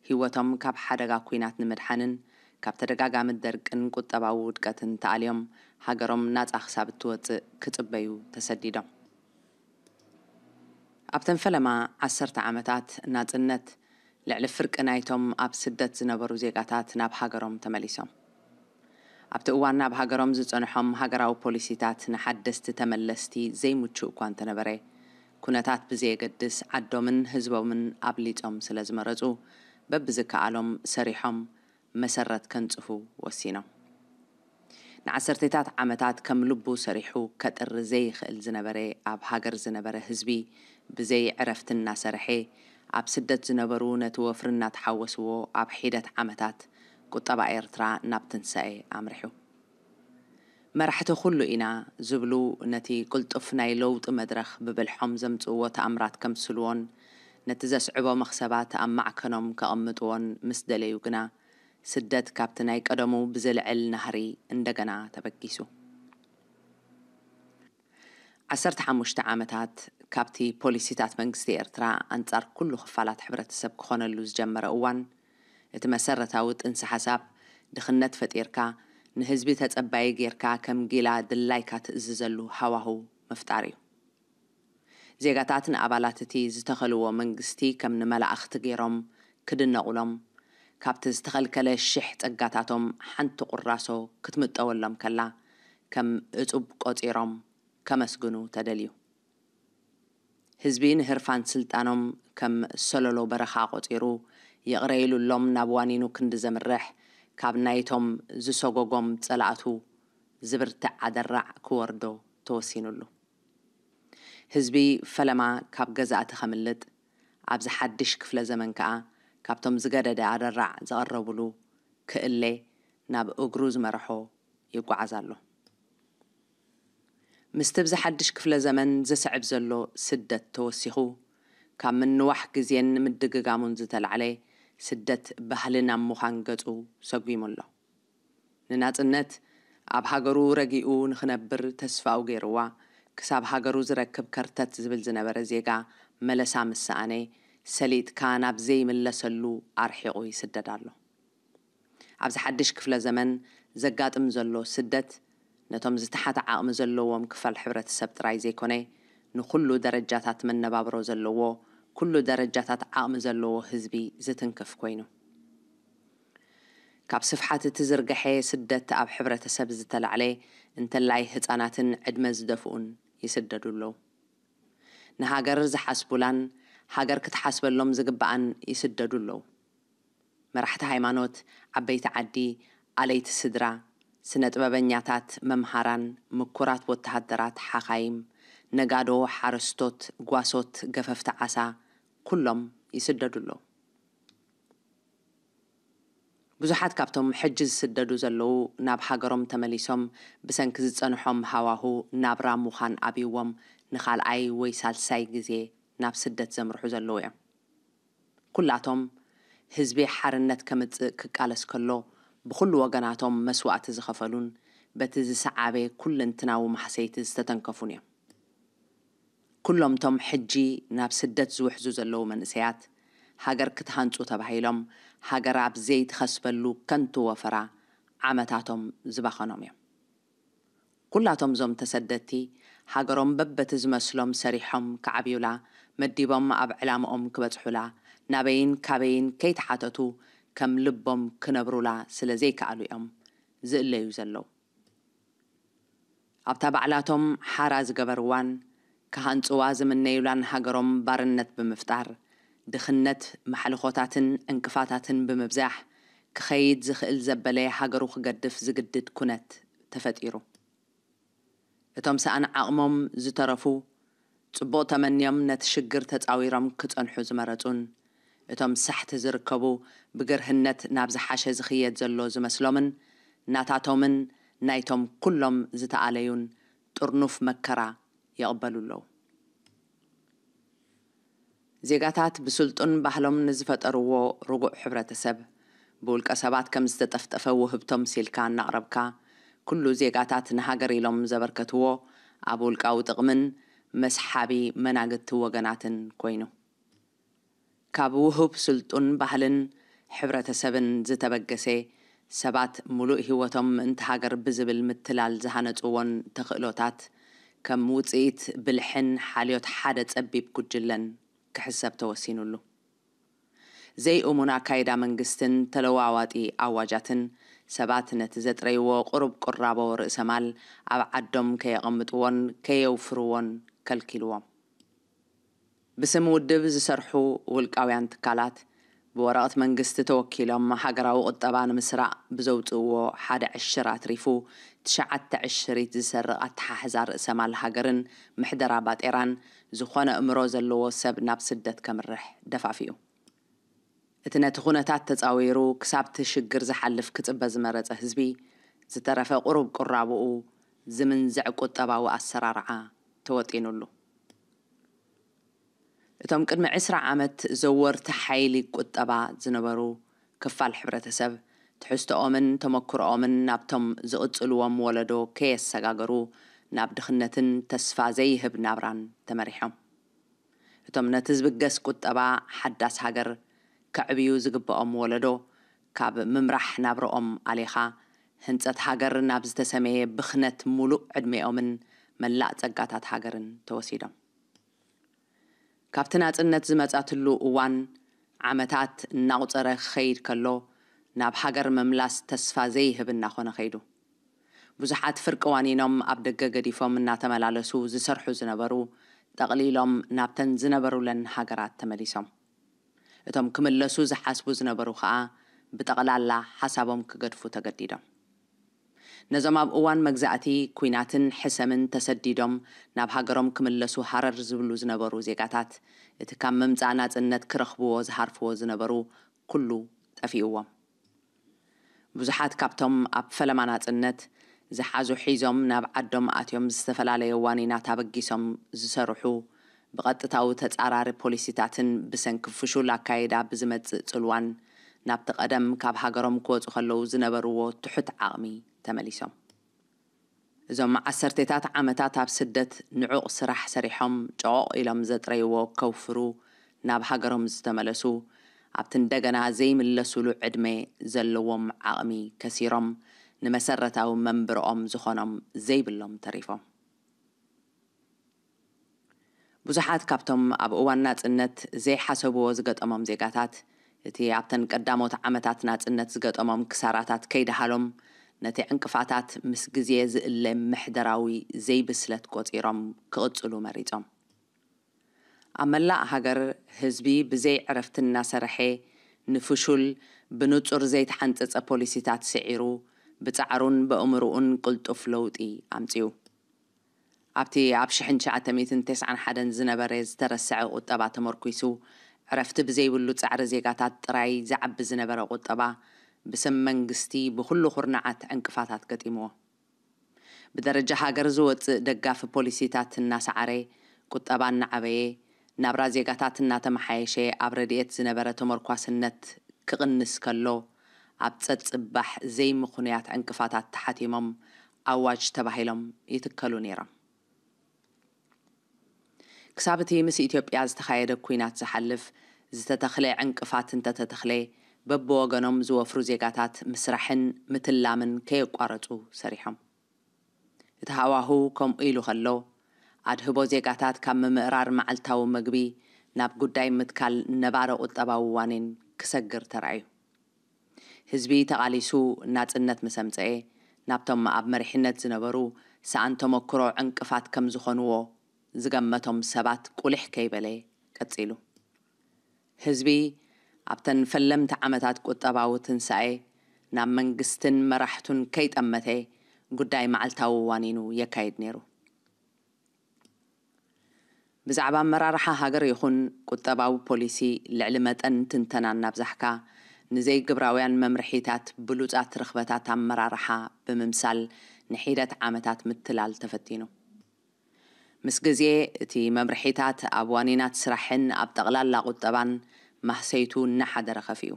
ህይወቶም ካብ ሓደጋ ኲናት ንምድሓንን ካብ ተደጋጋሚ ደርቅን ቁጠባዊ ውድቀትን ተኣልዮም ሃገሮም ናጻ ክሳብ እትወጽእ ክጽበዩ ተሰዲዶም። ኣብተን ፈለማ ዓሰርተ ዓመታት ናጽነት፣ ልዕሊ ፍርቂ ናይቶም ኣብ ስደት ዝነበሩ ዜጋታት ናብ ሃገሮም ተመሊሶም። ኣብቲ እዋን ኣብ ሃገሮም ዝጸንሖም ሃገራዊ ፖሊሲታት ንሓደስቲ ተመለስቲ ዘይምቹእ እኳ እንተነበረ፣ ኩነታት ብዘየገድስ ዓዶምን ህዝቦምን ኣብሊጾም ስለ ዝመረጹ፣ በብዝከኣሎም ሰሪሖም መሰረት ከንጽፉ ወሲኖም። ንዓሰርተታት ዓመታት ከም ልቡ ሰሪሑ ከጥሪ ዘይኽእል ዝነበረ ኣብ ሃገር ዝነበረ ህዝቢ ብዘይ ዕረፍቲ እናሰርሐ ኣብ ስደት ዝነበሩ ነቲ ወፍሪ እናተሓወስዎ ኣብ ሒደት ዓመታት ቁጠባ ኤርትራ ናብ ትንሳኤ ኣምሪሑ። መራሕቲ ኩሉ ኢና ዝብሉ ነቲ ቅልጡፍ ናይ ለውጢ መድረኽ ብብልሖም ዘምጽእዎ ተኣምራት ከምስልዎን ነቲ ዘስዕቦ መኽሰባት ኣብ ማዕከኖም ከቐምጥዎን ምስ ደለዩ ግና ስደት ካብቲ ናይ ቀደሙ ብዝልዕል ናህሪ እንደገና ተበጊሱ። ዓሰርተ ሓሙሽተ ዓመታት ካብቲ ፖሊሲታት መንግስቲ ኤርትራ ኣንጻር ኩሉ ክፋላት ሕብረተሰብ ክኾነሉ ዝጀመረ እዋን፣ እቲ መሰረታዊ ጥንሲ ሓሳብ ድኽነት ፈጢርካ ንህዝቢ ተጸባዪ ጌርካ ከም ጊላ ድላይካ ትእዝዘሉ ሃዋሁ ምፍጣር እዩ። ዜጋታት ንኣባላት እቲ ዝተኸልዎ መንግስቲ ከም ንመላእኽቲ ገይሮም ክድነቑሎም፣ ካብቲ ዝተኸልከለ ሽሕ ጸጋታቶም ሓንቲ ቁራሶ ክትምጠወሎም ከላ ከም እጹብ ቆጺሮም ከመስግኑ ተደልዩ። ህዝቢ ንህርፋን ስልጣኖም ከም ሰለሎ በረኻ ቆጺሩ ይቕረ ኢሉሎም ናብ ዋኒኑ ክንዲ ዘምርሕ፣ ካብ ናይቶም ዝሰጎጎም ጸላእቱ ዝብርትዕ ኣደራዕ ክወርዶ ተወሲኑሉ። ህዝቢ ፈለማ ካብ ገዛእቲ ከምልጥ፣ ኣብዚ ሓድሽ ክፍለ ዘመን ከኣ ካብቶም ዝገደደ ኣደራዕ ዝቐረቡሉ ክእለ ናብ እግሩ ዝመርሖ ይጓዓዝ ኣሎ። ምስቲ ኣብዚ ሓድሽ ክፍለ ዘመን ዝስዕብ ዘሎ ስደት ተወሲኹ፣ ካብ ምንዋሕ ግዜን ምድግጋሙን ዝተላዕለ ስደት ባህሊ ናብ ምዃን ገጹ ሰጒሙ ኣሎ። ንናጽነት ኣብ ሃገሩ ረጊኡ ንኽነብር ተስፋኡ ገይርዋ፣ ክሳብ ሃገሩ ዝረክብ ከርተት ዝብል ዝነበረ ዜጋ መለሳ ምስ ሰኣነ፣ ሰሊጥካ ናብ ዘይምለሰሉ ኣርሒቑ ይስደድ ኣሎ። ኣብዚ ሓድሽ ክፍለ ዘመን ዘጋጥም ዘሎ ስደት፣ ነቶም ዝተሓተ ዓቕሚ ዘለዎም ክፋል ሕብረተሰብ ጥራይ ዘይኮነ፣ ንኹሉ ደረጃታት መነባብሮ ዘለዎ፣ ኩሉ ደረጃታት ዓቕሚ ዘለዎ ህዝቢ ዝትንክፍ ኮይኑ። ካብ ስፍሓት እቲ ዝርግሐ ስደት ኣብ ሕብረተሰብ ዝተላዕለ፣ እንተላይ ህጻናትን ዕድመ ዝደፍኡን ይስደዱ ኣለዉ። ንሃገር ዝሓስቡላን ሃገር ክትሓስበሎም ዝግብኣን ይስደዱ ኣለዉ። መራሕቲ ሃይማኖት፣ ዓበይቲ ዓዲ፣ ኣለይቲ ስድራ፣ ስነ ጥበበኛታት፣ መምሃራን፣ ምኩራት ወተሃደራት፣ ሓኻይም፣ ነጋዶ፣ ሓረስቶት፣ ጓሶት፣ ገፈፍቲ ዓሳ፣ ኩሎም ይስደዱ ኣለዉ። ብዙሓት ካብቶም ሕጂ ዝስደዱ ዘለዉ ናብ ሃገሮም ተመሊሶም ብሰንኪ ዝጸንሖም ሃዋሁ ናብራ ምዃን ኣብይዎም ንኻልኣይ ወይ ሳልሳይ ግዜ ናብ ስደት ዘምርሑ ዘለዉ እዮም። ኩላቶም ህዝቢ ሓርነት ከምጽእ ክቃለስ ከሎ ብኹሉ ወገናቶም መስዋእቲ ዝኸፈሉን በቲ ዝሰዓበ ኩለንትናዊ ማህሰይቲ ዝተተንከፉን እዮም። ኩሎም እቶም ሕጂ ናብ ስደት ዝውሕዙ ዘለዉ መንእሰያት፣ ሃገር ክትሃንጹ ተባሂሎም፣ ሃገር ኣብ ዘይትኸስበሉ ከንቱ ወፈራ ዓመታቶም ዝባኸኖም እዮም። ኩላቶም እዞም ተሰደድቲ፣ ሃገሮም በበቲ ዝመስሎም ሰሪሖም ክዓብዩላ፣ መዲቦም ኣብ ዕላምኦም ክበጽሑላ፣ ናበይን ካበይን ከይተሓተቱ ከም ልቦም ክነብሩላ ስለ ዘይከኣሉ እዮም ዝእለዩ ዘለዉ። ኣብታ ባዕላቶም ሓራ ዝገበርዋን ክሃንጽዋ ዝምነዩላን ሃገሮም ባርነት ብምፍጣር፣ ድኽነት፣ ማሕልኾታትን ዕንቅፋታትን ብምብዛሕ፣ ክኸይድ ዝኽእል ዘበለ ሃገሩ ክገድፍ ዝግድድ ኩነት ተፈጢሩ። እቶም ሰኣን ዓቕሞም ዝተረፉ፣ ጽቡቕ ተመንዮም ነቲ ሽግር ተጻዊሮም ክጸንሑ ዝመረጹን፣ እቶም ሳሕቲ ዝርከቡ ብግርህነት ናብ ዝሓሸ ዝኽየድ ዘሎ ዝመስሎምን፣ ናታቶምን ናይቶም ኩሎም ዝተኣለዩን ጥርኑፍ መከራ ይቕበሉ ኣለዉ። ዜጋታት ብስልጡን ባህሎም ንዝፈጠርዎ ርጉእ ሕብረተሰብ፣ ብውልቀ ሰባት ከም ዝተጠፍጠፈ ውህብቶ ምሲልካ እናቕረብካ፣ ኩሉ ዜጋታት ንሃገር ኢሎም ዘበርከትዎ ኣብ ውልቃዊ ጥቕምን መስሓቢ መናግቲ ወገናትን ኮይኑ። ካብ ውሁብ ስልጡን ባህልን ሕብረተሰብን ዝተበገሰ፣ ሰባት ምሉእ ህይወቶም ምእንቲ ሃገር ብዝብል ምትላል ዝሃነጽዎን ተኽእሎታት፣ ከም ውጽኢት ብልሕን ሓልዮት ሓደ ጸቢብ ጉጅለን ክሕሰብ ተወሲኑሉ። ዘይእሙን ኣካይዳ መንግስትን ተለዋዋጢ ኣዋጃትን፣ ሰባት ነቲ ዘጥረይዎ ቁሩብ ቁራቦ ርእሰማል ኣብ ዓዶም ከየቐምጥዎን ከየውፍርዎን ከልኪልዎም። ብስም ውድብ ዝሰርሑ ውልቃውያን ትካላት፣ ብወረቐት መንግስቲ ተወኪሎም ሃገራዊ ቁጠባ ንምስራዕ ብዘውጽእዎ ሓደ ዕሽር ኣትሪፉ ትሽዓተ ዕሽሪት ዝሰርቕ ኣተሓሕዛ ርእሰማል ሃገርን ምሕደራ ባጤራን፣ ዝኾነ እምሮ ዘለዎ ሰብ ናብ ስደት ከምርሕ ደፋፊኡ። እቲ ነቲ ኩነታት ተጻዊሩ ክሳብቲ ሽግር ዝሓልፍ ክጽበ ዝመረጸ ህዝቢ፣ ዝተረፈ ቁሩብ ቁራብኡ ዝምንዝዕ ቁጠባዊ ኣሰራርዓ ተወጢኑሉ። እቶም ቅድሚ ዕስራ ዓመት ዘወርቲ ሓይሊ ቁጠባ ዝነበሩ ክፋል ሕብረተሰብ፣ ትሕዝቶኦምን ተመክሮኦምን ናብቶም ዝቕጽልዎም ወለዶ ከየሰጋገሩ፣ ናብ ድኽነትን ተስፋ ዘይህብ ናብራን ተመሪሖም። እቶም ነቲ ዝብገስ ቁጠባ ሓዳስ ሃገር ከዕብዩ ዝግበኦም ወለዶ፣ ካብ ምምራሕ ናብረኦም ኣሌኻ፣ ህንጸት ሃገር ናብ ዝተሰመየ ብኽነት ሙሉእ ዕድሜኦምን መላእ ጸጋታት ሃገርን ተወሲዶም። ካብቲ ናጽነት ዝመጻትሉ እዋን ዓመታት እናቑጸረ ክኸይድ ከሎ፣ ናብ ሃገር ምምላስ ተስፋ ዘይህብ እናኾነ ከይዱ። ብዙሓት ፍርቂ ዋኒኖም ኣብ ደገ ገዲፎም እናተመላለሱ ዝሰርሑ ዝነበሩ፣ ጠቕሊሎም ናብተን ዝነበሩለን ሃገራት ተመሊሶም። እቶም ክምለሱ ዝሓስቡ ዝነበሩ ኸኣ፣ ብጠቕላላ ሓሳቦም ክገድፉ ተገዲዶም። ነዞም ኣብ እዋን መግዛእቲ፣ ኲናትን ሕሰምን ተሰዲዶም ናብ ሃገሮም ክምለሱ ሃረር ዝብሉ ዝነበሩ ዜጋታት፣ እቲ ካብ ምምጻእ ናጽነት ክረኽብዎ ዝሃርፍዎ ዝነበሩ ኩሉ ጠፊእዎም። ብዙሓት ካብቶም ኣብ ፈለማ ናጽነት ዝሓዙ ሒዞም ናብ ዓዶም ኣትዮም ዝተፈላለየ ዋኒናት ኣበጊሶም ዝሰርሑ፣ ብቐጥታዊ ተጻራሪ ፖሊሲታትን ብሰንኪ ፍሹል ኣካይዳ ብዝመጽእ ጽልዋን ናብቲ ቀደም ካብ ሃገሮም ክወጹ ከለዉ ዝነበርዎ ትሑት ዓቕሚ ተመሊሶም። እዞም ዓሰርቴታት ዓመታት ኣብ ስደት ንዑቕ ስራሕ ሰሪሖም ጨቖቕ ኢሎም ዘጥረይዎ ከውፍሩ ናብ ሃገሮም ዝተመለሱ፣ ኣብቲ እንደገና ዘይምለሱሉ ዕድመ ዘለዎም ዓቕሚ ከሲሮም፣ ንመሰረታዊ መንብርኦም ዝኾኖም ዘይብሎም ተሪፎም። ብዙሓት ካብቶም ኣብ እዋን ናጽነት ዘይሓሰብዎ ዝገጠሞም ዜጋታት፣ እቲ ኣብተን ቀዳሞት ዓመታት ናጽነት ዝገጠሞም ክሳራታት ከይደሃሎም፣ ነቲ ዕንቅፋታት ምስ ግዜ ዝእለ ምሕደራዊ ዘይብስለት ቆጺሮም ክቕጽሉ መሪጾም። ኣብ መላእ ሃገር ህዝቢ ብዘይ ዕረፍቲ እናሰርሐ፣ ንፍሹል ብንጹር ዘይተሓንጸጸ ፖሊሲታት ስዒሩ፣ ብጻዕሩን በእምርኡን ቅልጡፍ ለውጢ ኣምጺኡ። ኣብቲ ኣብ ሽሕን ትሽዓተ ሚእትን ተስዓን ሓደን ዝነበረ ዝተረስዐ ቁጠባ ተመርኲሱ፣ ዕረፍቲ ብዘይብሉ ጻዕሪ ዜጋታት ጥራይ ዝዓቢ ዝነበረ ቁጠባ፣ ብስም መንግስቲ ብኹሉ ኩርናዓት ዕንቅፋታት ገጢምዎ። ብደረጃ ሃገር ዝወጽእ ደጋፊ ፖሊሲታት እናሰዓረ፣ ቁጠባ እናዓበየ፣ ናብራ ዜጋታት እናተመሓየሸ፣ ኣብ ረድኤት ዝነበረ ተመርኳስነት ክቕንስ ከሎ፣ ኣብ ጸጽባሕ ዘይምኽኑያት ዕንቅፋታት ተሓቲሞም ኣዋጅ ተባሂሎም ይትከሉ ነይሮም። ክሳብ እቲ ምስ ኢትዮጵያ ዝተኻየደ ኲናት ዝሓልፍ ዝተተኽለ ዕንቅፋት እንተተተኽለ፣ በብወገኖም ዝወፍሩ ዜጋታት ምስራሕን ምትላምን ከየቋረጹ ሰሪሖም። እቲ ሃዋሁ ከምኡ ኢሉ ከሎ፣ ኣድህቦ ዜጋታት ካብ ምምእራር መዓልታዊ መግቢ ናብ ጉዳይ ምትካል ነባሪ ቁጠባዊ ዋኒን ክሰግር ተራእዩ። ህዝቢ ተቓሊሱ ናጽነት ምስ ኣምጸኤ፣ ናብቶም ኣብ መሪሕነት ዝነበሩ ሰኣን ተመክሮ ዕንቅፋት ከም ዝኾንዎ ዝገመቶም ሰባት ቁሊሕ ከይበለ ቀጺሉ። ህዝቢ ኣብተን ፈለምቲ ዓመታት ቁጠባዊ ትንሳኤ ናብ መንግስትን መራሕቱን ከይጠመተ ጉዳይ መዓልታዊ ዋኒኑ የካይድ ነይሩ። ብዛዕባ ኣመራርሓ ሃገር ይኹን ቁጠባዊ ፖሊሲ ልዕሊ መጠን ትንተና እናብዛሕካ፣ ንዘይግብራውያን መምርሒታት ብሉጻት ርኽበታት ኣመራርሓ ብምምሳል ንሒደት ዓመታት ምትላል ተፈቲኑ። ምስ ግዜ እቲ መምርሒታት ኣብ ዋኒናት ስራሕን ኣብ ጠቕላላ ቁጠባን ማህሰይቱ እናሓደረ ከፊኡ።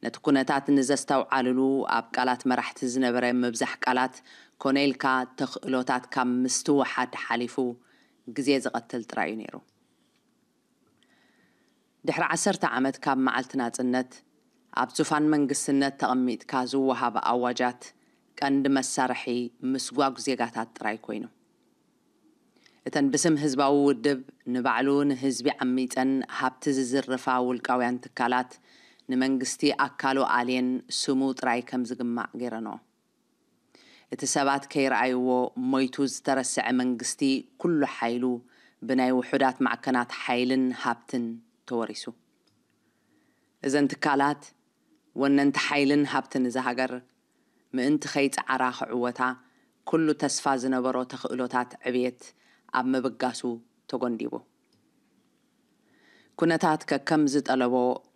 ነቲ ኩነታት ንዘስተውዓልሉ ኣብ ቃላት መራሕቲ ዝነበረ ምብዛሕ ቃላት ኮነ ኢልካ ተኽእሎታት ካብ ምስትውሓድ ሓሊፉ ግዜ ዝቐትል ጥራይ እዩ ነይሩ። ድሕሪ ዓሰርተ ዓመት ካብ መዓልቲ ናጽነት፣ ኣብ ዙፋን መንግስትነት ተቐሚጥካ ዝወሃብ ኣዋጃት ቀንዲ መሳርሒ ምስጓግ ዜጋታት ጥራይ ኮይኑ። እተን ብስም ህዝባዊ ውድብ ንባዕሉ ንህዝቢ ዓሚጸን ሃብቲ ዝዝርፋ ውልቃውያን ትካላት፣ ንመንግስቲ ኣካሉ ኣልየን ስሙ ጥራይ ከም ዝግማዕ ገይረንኦ። እቲ ሰባት ከይረኣይዎ ሞይቱ ዝተረስዐ መንግስቲ፣ ኩሉ ሓይሉ ብናይ ውሑዳት ማዕከናት ሓይልን ሃብትን ተወሪሱ። እዘን ትካላት፣ ወነንቲ ሓይልን ሃብትን እዛ ሃገር፣ ምእንቲ ከይጸዓራ ክዕወታ፣ ኩሉ ተስፋ ዝነበሮ ተኽእሎታት ዕብየት ኣብ ምብጋሱ ተጎንዲቡ። ኩነታት ከከም ዝጠለቦ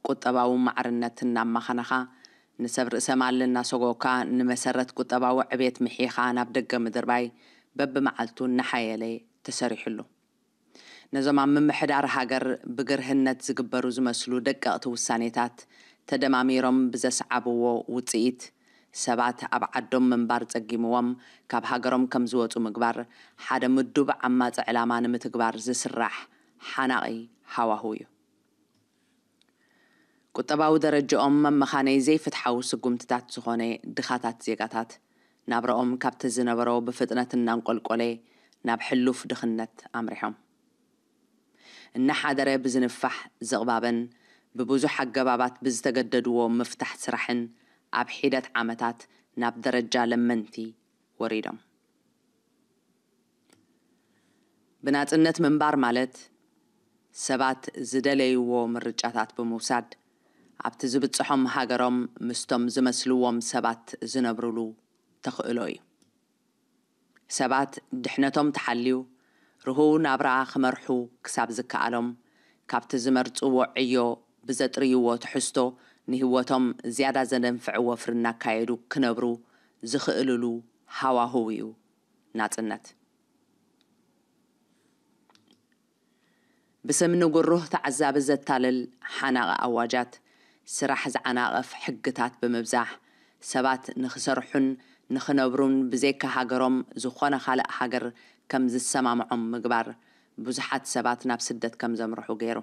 ቁጠባዊ ማዕርነት እናማኸነኻ፣ ንሰብ ርእሰ ማል እናሰጎካ፣ ንመሰረት ቁጠባዊ ዕብየት ምሒኻ ናብ ደገ ምድርባይ በብመዓልቱ እናሓየለ ተሰሪሑሉ። ነዞም ኣብ ምምሕዳር ሃገር ብግርህነት ዝግበሩ ዝመስሉ ደቀቕቲ ውሳኔታት ተደማሚሮም ብዘስዓብዎ ውጽኢት፣ ሰባት ኣብ ዓዶም ምንባር ጸጊምዎም ካብ ሃገሮም ከም ዝወጹ ምግባር፣ ሓደ ምዱብ ዓማጺ ዕላማ ንምትግባር ዝስራሕ ሓናቒ ሃዋህው እዩ። ቁጠባዊ ደረጃኦም መመኻነይ ዘይፍትሓዊ ስጉምትታት ዝኾነ ድኻታት ዜጋታት፣ ናብራኦም ካብቲ ዝነበሮ ብፍጥነት እናንቆልቆለ ናብ ሕሉፍ ድኽነት ኣምሪሖም። እናሓደረ ብዝንፋሕ ዝቕባበን ብብዙሕ ኣገባባት ብዝተገደድዎ ምፍታሕ ስራሕን ኣብ ሒደት ዓመታት ናብ ደረጃ ለመንቲ ወሪዶም። ብናጽነት ምንባር ማለት፣ ሰባት ዝደለይዎ ምርጫታት ብምውሳድ፣ ኣብቲ ዝብጽሖም ሃገሮም ምስቶም ዝመስልዎም ሰባት ዝነብሩሉ ተኽእሎ እዩ። ሰባት ድሕነቶም ተሓልዩ፣ ርሁው ናብራ ክመርሑ ክሳብ ዝከኣሎም፣ ካብቲ ዝመርጽዎ ዕዮ ብዘጥርይዎ ትሕዝቶ ንህይወቶም ዝያዳ ዘደንፍዕ ወፍሪ እናካየዱ ክነብሩ ዝኽእልሉ ሃዋህው እዩ ናጽነት። ብስም ንጉሩህ ተዓዛቢ ዘታልል ሓናቒ ኣዋጃት፣ ስራሕ ዝዓናቕፍ ሕግታት ብምብዛሕ፣ ሰባት ንኽሰርሑን ንኽነብሩን ብዘይካ ሃገሮም ዝኾነ ካልእ ሃገር ከም ዝሰማምዖም ምግባር፣ ብዙሓት ሰባት ናብ ስደት ከም ዘምርሑ ገይሩ።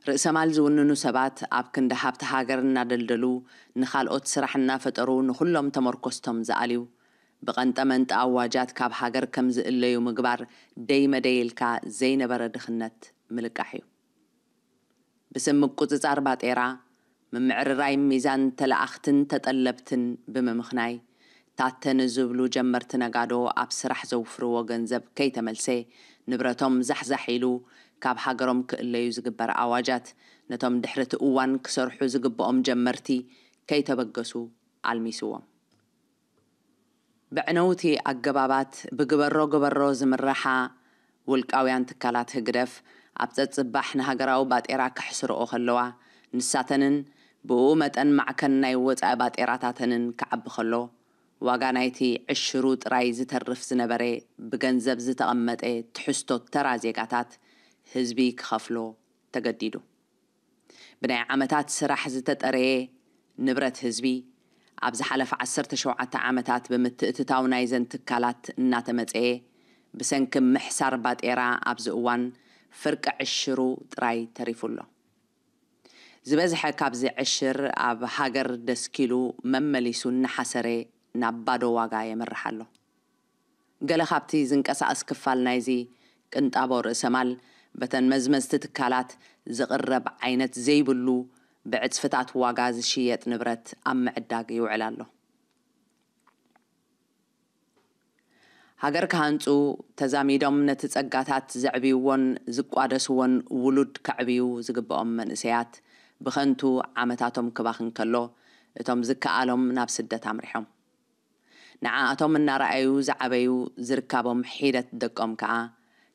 ርእሰ ማል ዝውንኑ ሰባት ኣብ ክንዲ ሃብቲ ሃገር እናደልደሉ፣ ንኻልኦት ስራሕ እናፈጠሩ፣ ንኹሎም ተመርኮስቶም ዝኣልዩ፣ ብቐንጠ መንጠ ኣዋጃት ካብ ሃገር ከም ዝእለዩ ምግባር፣ ደይ መደይ ኢልካ ዘይነበረ ድኽነት ምልቃሕ እዩ። ብስም ምቁጽጻር ባጤራ፣ ምምዕርራይ ሚዛን ተለኣኽትን ተጠለብትን ብምምኽናይ፣ ታተ ንዝብሉ ጀመርቲ ነጋዶ ኣብ ስራሕ ዘውፍርዎ ገንዘብ ከይተመልሰ፣ ንብረቶም ዛሕዛሕ ኢሉ ካብ ሃገሮም ክእለዩ ዝግበር ኣዋጃት፣ ነቶም ድሕሪ እቲ እዋን ክሰርሑ ዝግብኦም ጀመርቲ ከይተበገሱ ኣልሚስዎም። ብዕነውቲ ኣገባባት ብግበሮ ግበሮ ዝምርሓ ውልቃውያን ትካላት ህግደፍ፣ ኣብ ጸጽባሕ ንሃገራዊ ባጤራ ከሕስርኦ ከለዋ፣ ንሳተንን ብእኡ መጠን ማዕከን ናይ ወጻኢ ባጤራታተንን ክዓቢ ከሎ፣ ዋጋ ናይቲ ዕሽሩ ጥራይ ዝተርፍ ዝነበረ ብገንዘብ ዝተቐመጠ ትሕዝቶ ተራ ዜጋታት ህዝቢ ክኸፍሎ ተገዲዱ። ብናይ ዓመታት ስራሕ ዝተጠረየ ንብረት ህዝቢ፣ ኣብ ዝሓለፈ ዓሰርተ ሸውዓተ ዓመታት ብምትእትታው ናይዘን ትካላት እናተመጸየ፣ ብሰንኪ ምሕሳር ባጤራ ኣብዚ እዋን ፍርቂ ዕሽሩ ጥራይ ተሪፉ ኣሎ። ዝበዝሐ ካብዚ ዕሽር ኣብ ሃገር ደስኪሉ መመሊሱ እናሓሰረ ናብ ባዶ ዋጋ የምርሕ ኣሎ። ገለ ካብቲ ዝንቀሳቐስ ክፋል ናይዚ ቅንጣቦ ርእሰ ማል በተን መዝመዝቲ ትካላት ዝቕረብ ዓይነት ዘይብሉ ብዕጽፍታት ዋጋ ዝሽየጥ ንብረት ኣብ ምዕዳግ ይውዕል ኣሎ። ሃገር ክሃንጹ ተዛሚዶም ነቲ ጸጋታት ዘዕብይዎን ዝቋደስዎን ውሉድ ከዕብዩ ዝግብኦም መንእሰያት ብኸንቱ ዓመታቶም ክባኽን ከሎ፣ እቶም ዝከኣሎም ናብ ስደት ኣምሪሖም። ንዓኣቶም እናረኣዩ ዝዓበዩ ዝርካቦም ሒደት ደቆም ከኣ፣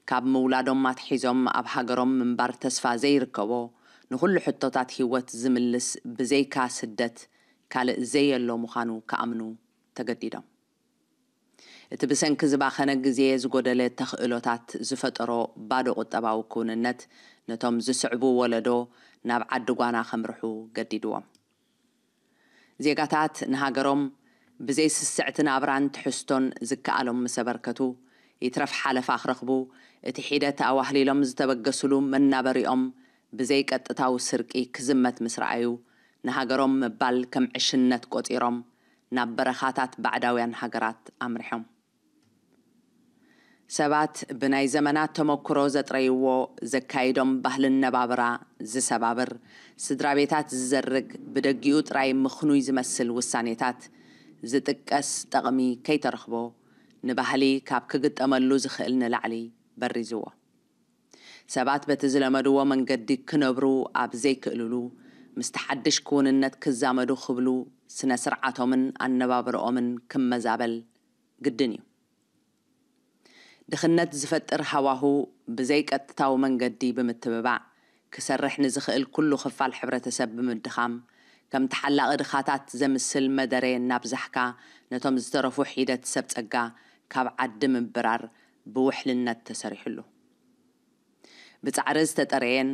ካብ ምውላዶም ኣትሒዞም ኣብ ሃገሮም ምንባር ተስፋ ዘይርከቦ፣ ንኹሉ ሕቶታት ህይወት ዝምልስ ብዘይካ ስደት ካልእ ዘየሎ ምዃኑ ክኣምኑ ተገዲዶም። እቲ ብሰንኪ ዝባኸነ ግዜ ዝጎደለ ተኽእሎታት ዝፈጠሮ ባዶ ቁጠባዊ ክውንነት፣ ነቶም ዝስዕቡ ወለዶ ናብ ዓዲ ጓና ከምርሑ ገዲድዎም። ዜጋታት ንሃገሮም ብዘይ ስስዕቲ ናብራን ትሕዝቶን ዝከኣሎም ምስ ኣበርከቱ፣ ይትረፍ ሓለፋ ክረኽቡ፣ እቲ ሒደት ኣዋህሊሎም ዝተበገስሉ መናበሪኦም ብዘይ ቀጥታዊ ስርቂ ክዝመት ምስ ረኣዩ፣ ንሃገሮም ምባል ከም ዕሽነት ቆጺሮም ናብ በረኻታት ባዕዳውያን ሃገራት ኣምሪሖም። ሰባት ብናይ ዘመናት ተመክሮ ዘጥረይዎ፣ ዘካይዶም ባህልን ነባብራ ዝሰባብር፣ ስድራ ቤታት ዝዘርግ፣ ብደጊኡ ጥራይ ምኽኑይ ዝመስል ውሳኔታት ዝጥቀስ ጠቕሚ ከይተረኽቦ፣ ንባህሊ ካብ ክግጠመሉ ዝኽእል ንላዕሊ በሪዝዎ። ሰባት በቲ ዝለመድዎ መንገዲ ክነብሩ ኣብ ዘይክእልሉ፣ ምስቲ ሓድሽ ክውንነት ክዛመዱ ክብሉ፣ ስነ ስርዓቶምን ኣነባብርኦምን ክመዛበል ግድን እዩ። ድኽነት ዝፈጥር ሃዋሁ ብዘይቀጥታዊ መንገዲ ብምትብባዕ፣ ክሰርሕ ንዝኽእል ኩሉ ክፋል ሕብረተሰብ ብምድኻም፣ ከም ተሓላቒ ድኻታት ዘምስል መደረ እናብዛሕካ፣ ነቶም ዝተረፉ ሒደት ሰብ ጸጋ ካብ ዓዲ ምብራር ብውሕልነት ተሰሪሕሉ። ብጻዕሪ ዝተጠረየን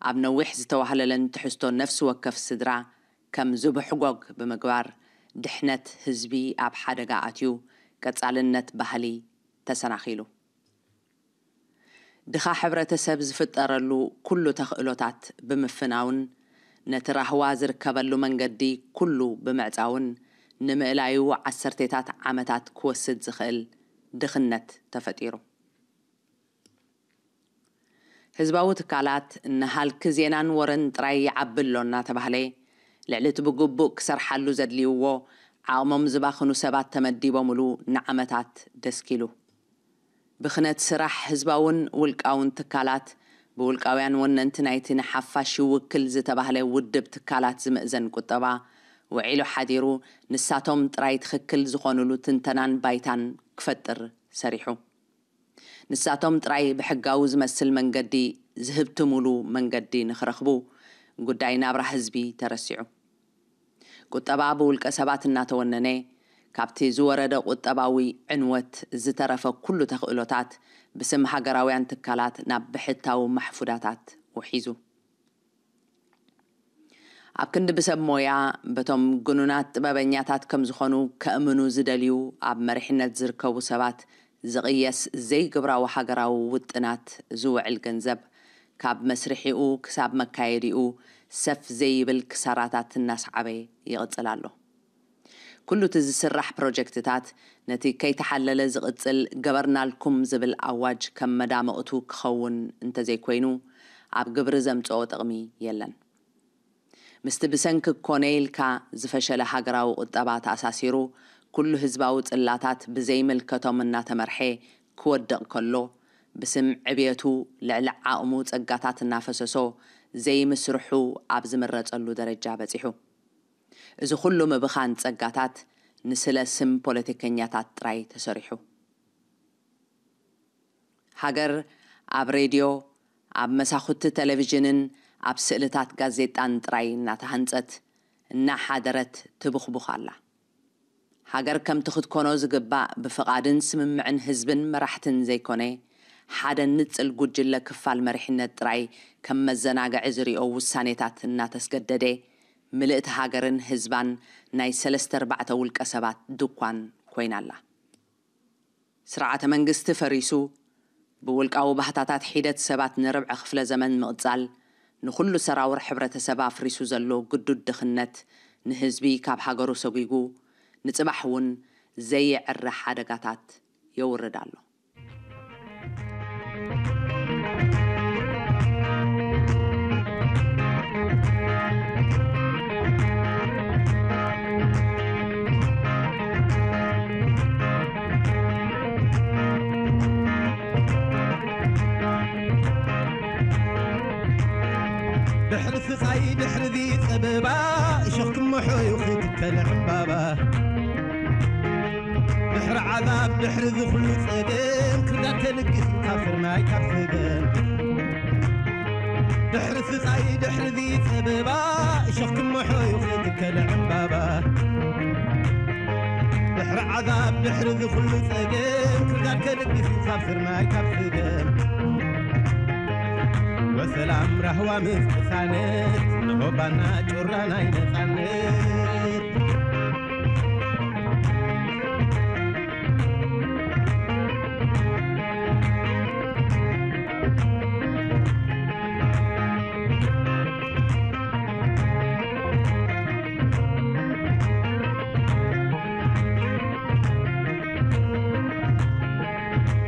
ኣብ ነዊሕ ዝተዋህለለን ትሕዝቶ ነፍሲ ወከፍ ስድራ ከም ዝብሕጎግ ብምግባር፣ ድሕነት ህዝቢ ኣብ ሓደጋ ኣትዩ፣ ቀጻልነት ባህሊ ተሰናኺሉ። ድኻ ሕብረተሰብ ዝፍጠረሉ ኩሉ ተኽእሎታት ብምፍናውን፣ ነቲ ራህዋ ዝርከበሉ መንገዲ ኩሉ ብምዕጻውን፣ ንምእላዩ ዓሰርቴታት ዓመታት ክወስድ ዝኽእል ድኽነት ተፈጢሩ። ህዝባዊ ትካላት ንሃልኪ ዜናን ወረን ጥራይ ይዓቢ ኣሎ እናተባህለ፣ ልዕሊ እቲ ብግቡእ ክሰርሓሉ ዘድልይዎ ዓቕሞም ዝባኽኑ ሰባት ተመዲቦምሉ ንዓመታት ደስኪሉ። ብኽነት ስራሕ ህዝባውን ውልቃውን ትካላት፣ ብውልቃውያን ወነንቲ ናይቲ ንሓፋሽ ይውክል ዝተባህለ ውድብ ትካላት ዝምእዘን ቁጠባ፣ ውዒሉ ሓዲሩ ንሳቶም ጥራይ ትኽክል ዝኾኑሉ ትንተናን ባይታን ክፈጥር ሰሪሑ። ንሳቶም ጥራይ ብሕጋዊ ዝመስል መንገዲ ዝህብትሙሉ መንገዲ ንኽረኽቡ፣ ጉዳይ ናብራ ህዝቢ ተረሲዑ። ቁጠባ ብውልቀ ሰባት እናተወነነ፣ ካብቲ ዝወረደ ቁጠባዊ ዕንወት ዝተረፈ ኩሉ ተኽእሎታት ብስም ሃገራውያን ትካላት ናብ ብሕታዊ ማሕፉዳታት ውሒዙ። ኣብ ክንዲ ብሰብ ሞያ፣ በቶም ግኑናት ጥበበኛታት ከም ዝኾኑ ከእምኑ ዝደልዩ ኣብ መሪሕነት ዝርከቡ ሰባት ዝቕየስ ዘይግብራዊ ሃገራዊ ውጥናት ዝውዕል ገንዘብ፣ ካብ መስርሒኡ ክሳብ መካየዲኡ ሰፍ ዘይብል ክሳራታት እናሰዓበ ይቕጽል ኣሎ። ኩሉ እቲ ዝስራሕ ፕሮጀክትታት ነቲ ከይተሓለለ ዝቕጽል ገበርናልኩም ዝብል ኣዋጅ ከም መዳምቕቱ ክኸውን እንተዘይኮይኑ፣ ኣብ ግብሪ ዘምጽኦ ጥቕሚ የለን። ምስቲ ብሰንኪ ኮነ ኢልካ ዝፈሸለ ሃገራዊ ቁጠባ ተኣሳሲሩ፣ ኩሉ ህዝባዊ ጽላታት ብዘይምልከቶም እናተመርሐ ክወድቕ ከሎ፣ ብስም ዕብየቱ ልዕሊ ዓቕሙ ጸጋታት እናፈሰሶ ዘይምስርሑ ኣብ ዝምረጸሉ ደረጃ በጺሑ። እዚ ኩሉ ምብኻን ጸጋታት ንስለ ስም ፖለቲከኛታት ጥራይ ተሰሪሑ። ሃገር ኣብ ሬድዮ፣ ኣብ መሳኹቲ ቴሌቪዥንን ኣብ ስእልታት ጋዜጣን ጥራይ እናተሃንጸት፣ እናሓደረት ትብኽቡኽ ኣላ። ሃገር ከምቲ ክትኮኖ ዝግባእ ብፍቓድን ስምምዕን ህዝብን መራሕትን ዘይኮነ፣ ሓደ ንጽል ጉጅለ ክፋል መሪሕነት ጥራይ ከም መዘናግዒ ዝሪኦ ውሳኔታት እናተስገደደ፣ ምልእቲ ሃገርን ህዝባን ናይ ሰለስተ ኣርባዕተ ውልቀ ሰባት ድኳን ኮይና ኣላ። ስርዓተ መንግስቲ ፈሪሱ፣ ብውልቃዊ ባህታታት ሒደት ሰባት ንርብዒ ክፍለ ዘመን ምቕጻል፣ ንኹሉ ሰራውር ሕብረተሰብ ኣፍሪሱ ዘሎ ግዱድ ድኽነት፣ ንህዝቢ ካብ ሃገሩ ሰጒጉ፣ ንጽባሕ እውን ዘየዕሪ ሓደጋታት የውርድ ኣሎ። ድሕሪ ስቓይ ድሕሪ ጸበባ፣ እሾኽ ክምሖ እዩ ክትከል ዕምባባ። ድሕሪ ዓዛብ ድሕሪ ዝኹሉ ጸገም፣ ክርዳድ ተልግስ ካብ ስርናይ ካብ ስገም። ድሕሪ ስቓይ ድሕሪ ጸበባ፣ እሾኽ ክምሖ እዩ ክትከል ዕምባባ። ድሕሪ ዓዛብ ድሕሪ ዝኹሉ ጸገም፣ ክርዳድ ከልግስ እዩ ካብ ስርናይ ካብ ስገም። ወሰላም ራህዋ ምስ ቅሳነት፣ ንሆባና ጩራ ናይ ነጻነት።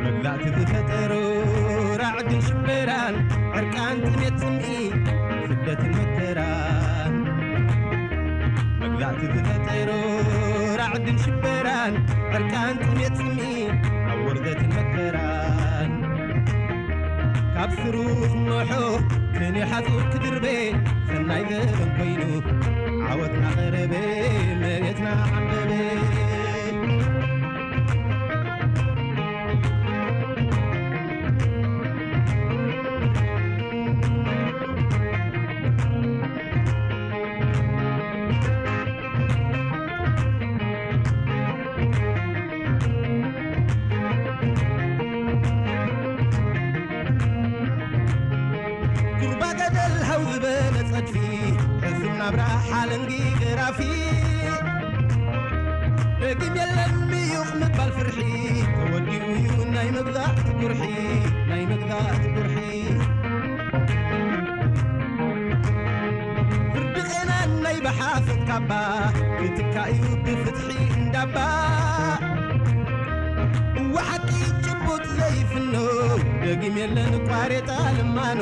መግዛእቲ ተሮ ራዕድን ሽበራን፣ ዕርቃን ጥሜት ጽምኢ፣ ስደትን መከራን። መግዛእቲ ዝፈጠሮ ራዕድን ሽበራን፣ ዕርቃን ጥሜት ጽምኢ፣ ኣብ ውርደትን መከራን። ካብ ስሩ ክመሖ፣ ከኔ ሓጹር ክድርቤ፣ ሰናይ ዘበን ኮይኑ፣ ዓወትና ቀረበ፣ መሬትና ዓምበበ። ጉርባ ገደል ሃው ዝበለ ጸድፊ፣ ሕሱም ናብራ ሓለንጊ ገራፊ። ደጊም የለን ምዩቕ ምባል ፍርሒ፣ ተወዲኡ እዩ ናይ መግዛእቲ ጉርሒ፣ ናይ መግዛእቲ ጉርሒ። ፍርዲ ቄናን ናይ ብሓሶት ካባ፣ ክትካእ እዩ ብፍትሒ እንዳባ። እወ ሓቂ ጭቡጥ ዘይፍኖ፣ ደጊም የለን ቋሬጣ ልማኖ፣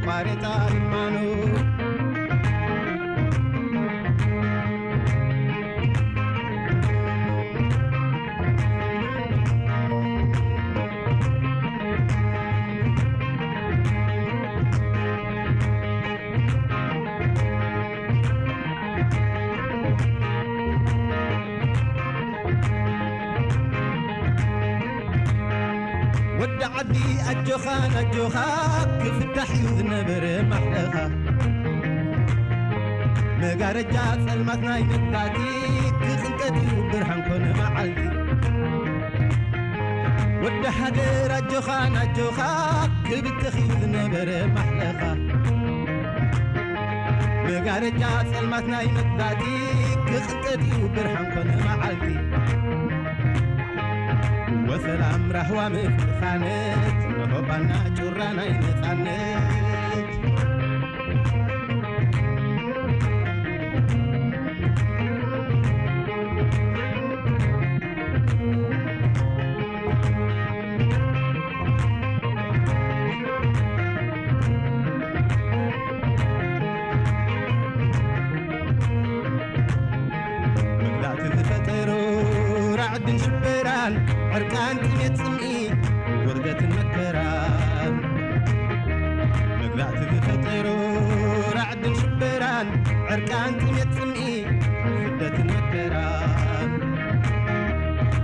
ቋሬጣ ልማኖ። ወዲ ዓዲ ኣጆኻን ኣጆኻ፣ ክፍታሕ እዩ ዝነበረ ማሕለኻ። መጋረጃ ጸልማት ናይ መግዛእቲ፣ ክቕንጠጥ እዩ ብርሃን ኮነ መዓልቲ። ወዲ ሃገር ኣጆኻን ኣጆኻ፣ ክብተኽ እዩ ዝነበረ ማሕለኻ። መጋረጃ ጸልማት ናይ መግዛእቲ፣ ክቕንጠጥ እዩ ብርሃን ኮነ መዓልቲ። ወሰላም ራህዋ ምፍጻነት፣ ንሆባና ጩራ ናይ ነጻነት። መግዛእቲ ዝፈጠሮ ራዕድን ሽበራን፣ ዕርቃን ጥሜት ጽምኢ፣ ውርደትን መከራን። መግዛእቲ ዝፈጠሮ ራዕድን ሽበራን፣ ዕርቃን ጥሜት ጽምኢ፣ ስደትን መከራን።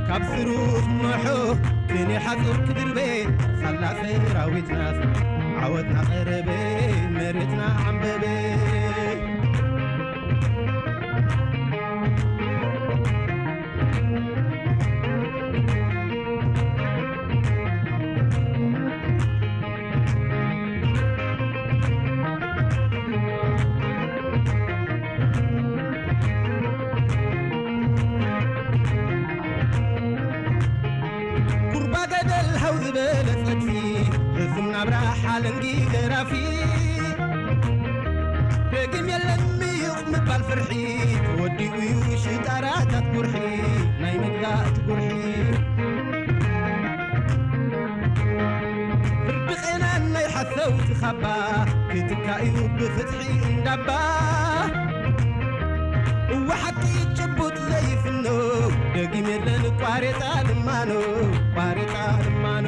ካብ ስሩ ክመሖ፣ ከኔ ሓጹር ክድርቤ፣ ሳላ ሰራዊትናስ ዓወትና ቀረበ፣ መሬትና ዓምበበ። ጉርባ ገደል ሃው ዝበለ ጸድፊ፣ ሕሱም ናብራ ሓለንጊ ገራፊ። ደጊም የለን ምዩቕ ምባል ፍርሒ፣ ተወዲኡ እዩ ሽጣራታት ጉርሒ፣ ናይ መግዛእቲ ጉርሒ። ፍርዲ ቄናን ናይ ሓሰውቲ ካባ፣ ክትካእ እዩ ብፍትሒ እንዳባ። እወ ሓቂ ጭቡጥ ዘይፍኖ፣ ደጊም የለን ቋሬጣ ልማኖ፣ ቋሬጣ ልማኖ።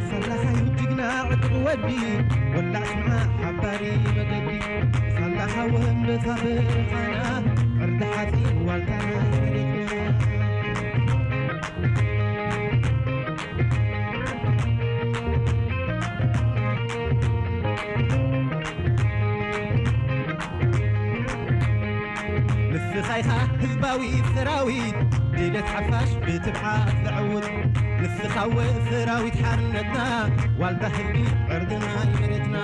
ሳላኻ እዩ ጅግና ዕጡቕ ወዲ፣ ወላዕ ስምዓ ሓባሪ መገዲ። ሳላኻ ወንበሳ በረኻና፣ ዕርዲ ሓፂን ዋልታና ሰሪሕና። ንስኻ ኢኻ ህዝባዊ ሰራዊት፣ ሂደት ሓፋሽ ብትብዓት ዘዕውት ንስኻወ ሰራዊት ሓርነትና ዋልታ ህዝቢ ዕርድና መሬትና።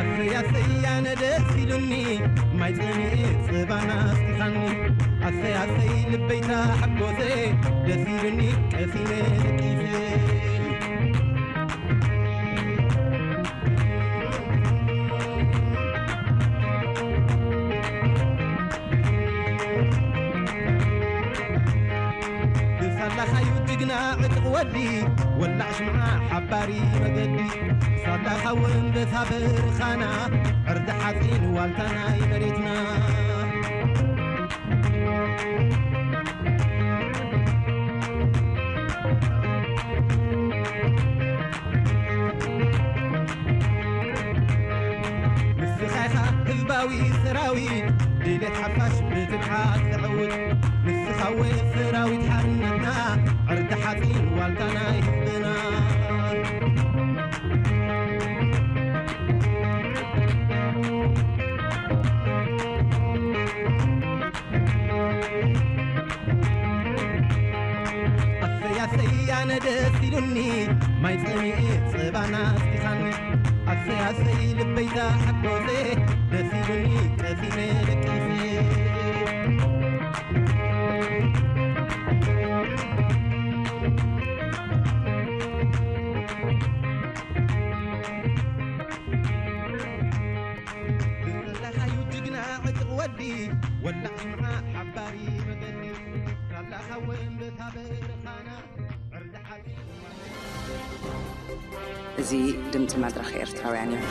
ኣሰይ ኣሰይ ኣነ ደስ ኢሉኒ ማይ ጸሚኤ ጽባና ኣስቲኻኒ። ኣሰይ ኣሰይ ልበይታ ሓጎሰ ደስ ኢሉኒ ቀሲነ ደቂሰ። ብሳላኻዩ ጅግና ዕጥቕ ወዲ ወላዕ ሽምዓ ሓባሪ መገዲ። ሳላኻ ወንበሳ በርኻና ዕርዲ ሓፂን ዋልታ ናይ መሬትና። ንስኻ ኢኻ ህዝባዊ ሰራዊት ድሌት ሓፋሽ ብትብዓት ዘዕውት። ንስኻ ወ ሰራዊት ሓርነትና ዕርዲ ሓፂን ዋልታ ናይ ህዝብና። ኣሰይ ኣሰይ ኣነ ደስ ኢሉኒ ማይ ጸሚኤ ጸባና ኣስቲኻኒ። ኣሰይ ኣሰይ ልበይታ ሓጎሰ ደስ ኢሉኒ ቀሲነ ደቂሰ። ዘለኻዩ ጅግና ዕጥቕ ወዲ ወላዕ ሽምዓ ሓባሪ መገዲ። ሳላኻ ወንበሳ በርኻና ዕርዲ ሓፂን። እዚ ድምፂ መድረኽ ኤርትራውያን እዩ።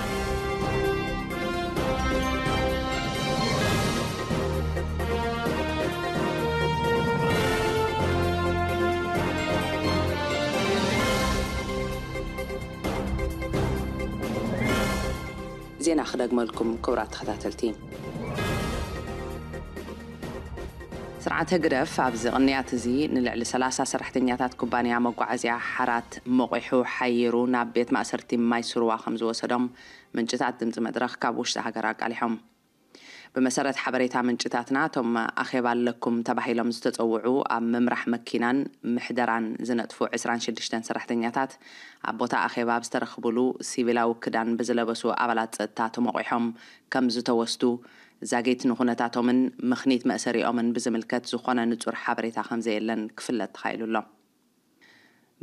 ዜና ክደግመልኩም ክቡራት ተኸታተልቲ። ስርዓት ህግደፍ ኣብዚ ቅንያት እዚ ንልዕሊ ሰላሳ ሰራሕተኛታት ኩባንያ መጓዓዝያ ሓራት መቑሑ ሓይሩ ናብ ቤት ማእሰርቲ ማይ ስርዋ ከም ዝወሰዶም ምንጭታት ድምፂ መድረኽ ካብ ውሽጢ ሃገር ኣቃሊሖም። ብመሰረት ሓበሬታ ምንጭታትና፣ እቶም ኣኼባ ኣለኩም ተባሂሎም ዝተጸውዑ ኣብ ምምራሕ መኪናን ምሕደራን ዝነጥፉ ዕስራን ሽዱሽተን ሰራሕተኛታት ኣብ ቦታ ኣኼባ ኣብ ዝተረኽቡሉ ሲቪላዊ ክዳን ብዝለበሱ ኣባላት ጸጥታ ተመቑሖም ከም ዝተወስዱ፣ ዛጊት ንኹነታቶምን ምኽኒት መእሰሪኦምን ብዝምልከት ዝኾነ ንጹር ሓበሬታ ከም ዘየለን ክፍለጥ ተኻኢሉ ኣሎ።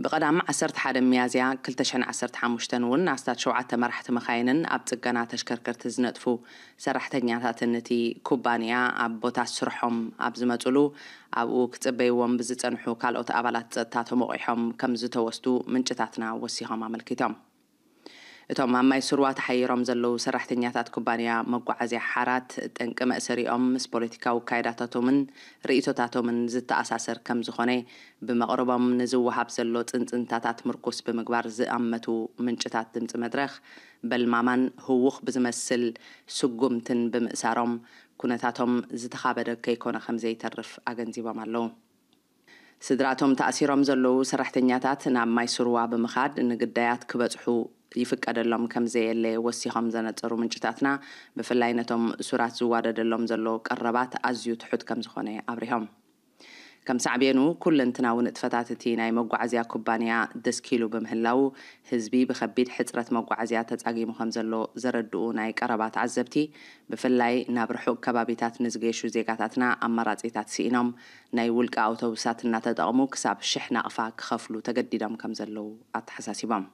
ብቐዳም ዓሰርተ ሓደ ሚያዝያ ክልተ ሽሕን ዓሰርተ ሓሙሽተን እውን ኣስታት ሸውዓተ መራሕቲ መኻይንን ኣብ ጽገና ተሽከርከርቲ ዝነጥፉ ሰራሕተኛታትን እቲ ኩባንያ ኣብ ቦታ ስርሖም ኣብ ዝመጹሉ ኣብኡ ክጽበይዎም ብዝጸንሑ ካልኦት ኣባላት ጸጥታ ተሞቒሖም ከም ዝተወስዱ ምንጭታትና ወሲኾም ኣመልኪቶም። እቶም ኣብ ማይ ስርዋ ተሓይሮም ዘለዉ ሰራሕተኛታት ኩባንያ መጓዓዝያ ሓራት፣ ጠንቂ መእሰሪኦም ምስ ፖለቲካዊ ኣካይዳታቶምን ርእይቶታቶምን ዝተኣሳሰር ከም ዝኾነ፣ ብመቕርቦም ንዝወሃብ ዘሎ ጽንጽንታታት ምርኩስ ብምግባር ዝኣመቱ ምንጭታት ድምጺ መድረኽ፣ በልማማን ህዉኽ ብዝመስል ስጉምትን ብምእሳሮም፣ ኩነታቶም ዝተኻበደ ከይኮነ ከም ዘይተርፍ ኣገንዚቦም ኣለዉ። ስድራቶም ተኣሲሮም ዘለዉ ሰራሕተኛታት ናብ ማይ ስርዋ ብምኻድ ንግዳያት ክበጽሑ ይፍቀደሎም ከም ዘየለ ወሲኾም ዘነጸሩ ምንጭታትና፣ ብፍላይ ነቶም እሱራት ዝዋደደሎም ዘሎ ቀረባት ኣዝዩ ትሑት ከም ዝኾነ ኣብሪሆም። ከም ሳዕቤኑ፣ ኩለንትናዊ ንጥፈታት እቲ ናይ መጓዓዝያ ኩባንያ ደስኪሉ ብምህላዉ፣ ህዝቢ ብኸቢድ ሕጽረት መጓዓዝያ ተጻጊሙ ከም ዘሎ ዘረድኡ ናይ ቀረባ ተዓዘብቲ፣ ብፍላይ ናብ ርሑቕ ከባቢታት ንዝገሹ ዜጋታትና ኣማራጺታት ስኢኖም፣ ናይ ውልቂ ኣውቶቡሳት እናተጠቕሙ ክሳብ ሽሕ ናቕፋ ክኸፍሉ ተገዲዶም ከም ዘለዉ ኣተሓሳሲቦም።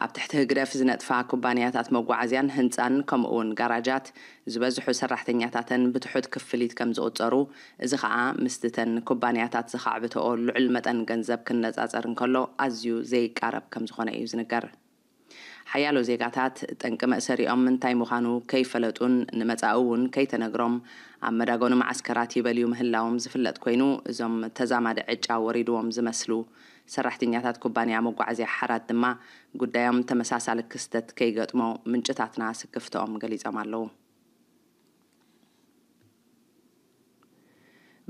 ኣብ ትሕቲ ህግደፍ ዝነጥፋ ኩባንያታት መጓዓዝያን ህንጻን፣ ከምኡ እውን ጋራጃት፣ ዝበዝሑ ሰራሕተኛታተን ብትሑት ክፍሊት ከም ዝቑጸሩ፣ እዚ ኸኣ ምስቲ ተን ኩባንያታት ዘኻዕብተኦ ልዑል መጠን ገንዘብ ክነጻጸር እንከሎ ኣዝዩ ዘይቃረብ ከም ዝኾነ እዩ ዝንገር። ሓያሎ ዜጋታት ጠንቂ መእሰሪኦም እንታይ ምዃኑ ከይፈለጡን ንመጻኢ እውን ከይተነግሮም ኣብ መዳጎኒ መዓስከራት ይበልዩ ምህላዎም ዝፍለጥ ኮይኑ፣ እዞም ተዛማዲ ዕጫ ወሪድዎም ዝመስሉ ሰራሕተኛታት ኩባንያ መጓዓዝያ ሓራት ድማ ጉዳዮም ተመሳሳሊ ክስተት ከይገጥሞ ምንጭታትና ስክፍትኦም ገሊጾም ኣለዉ።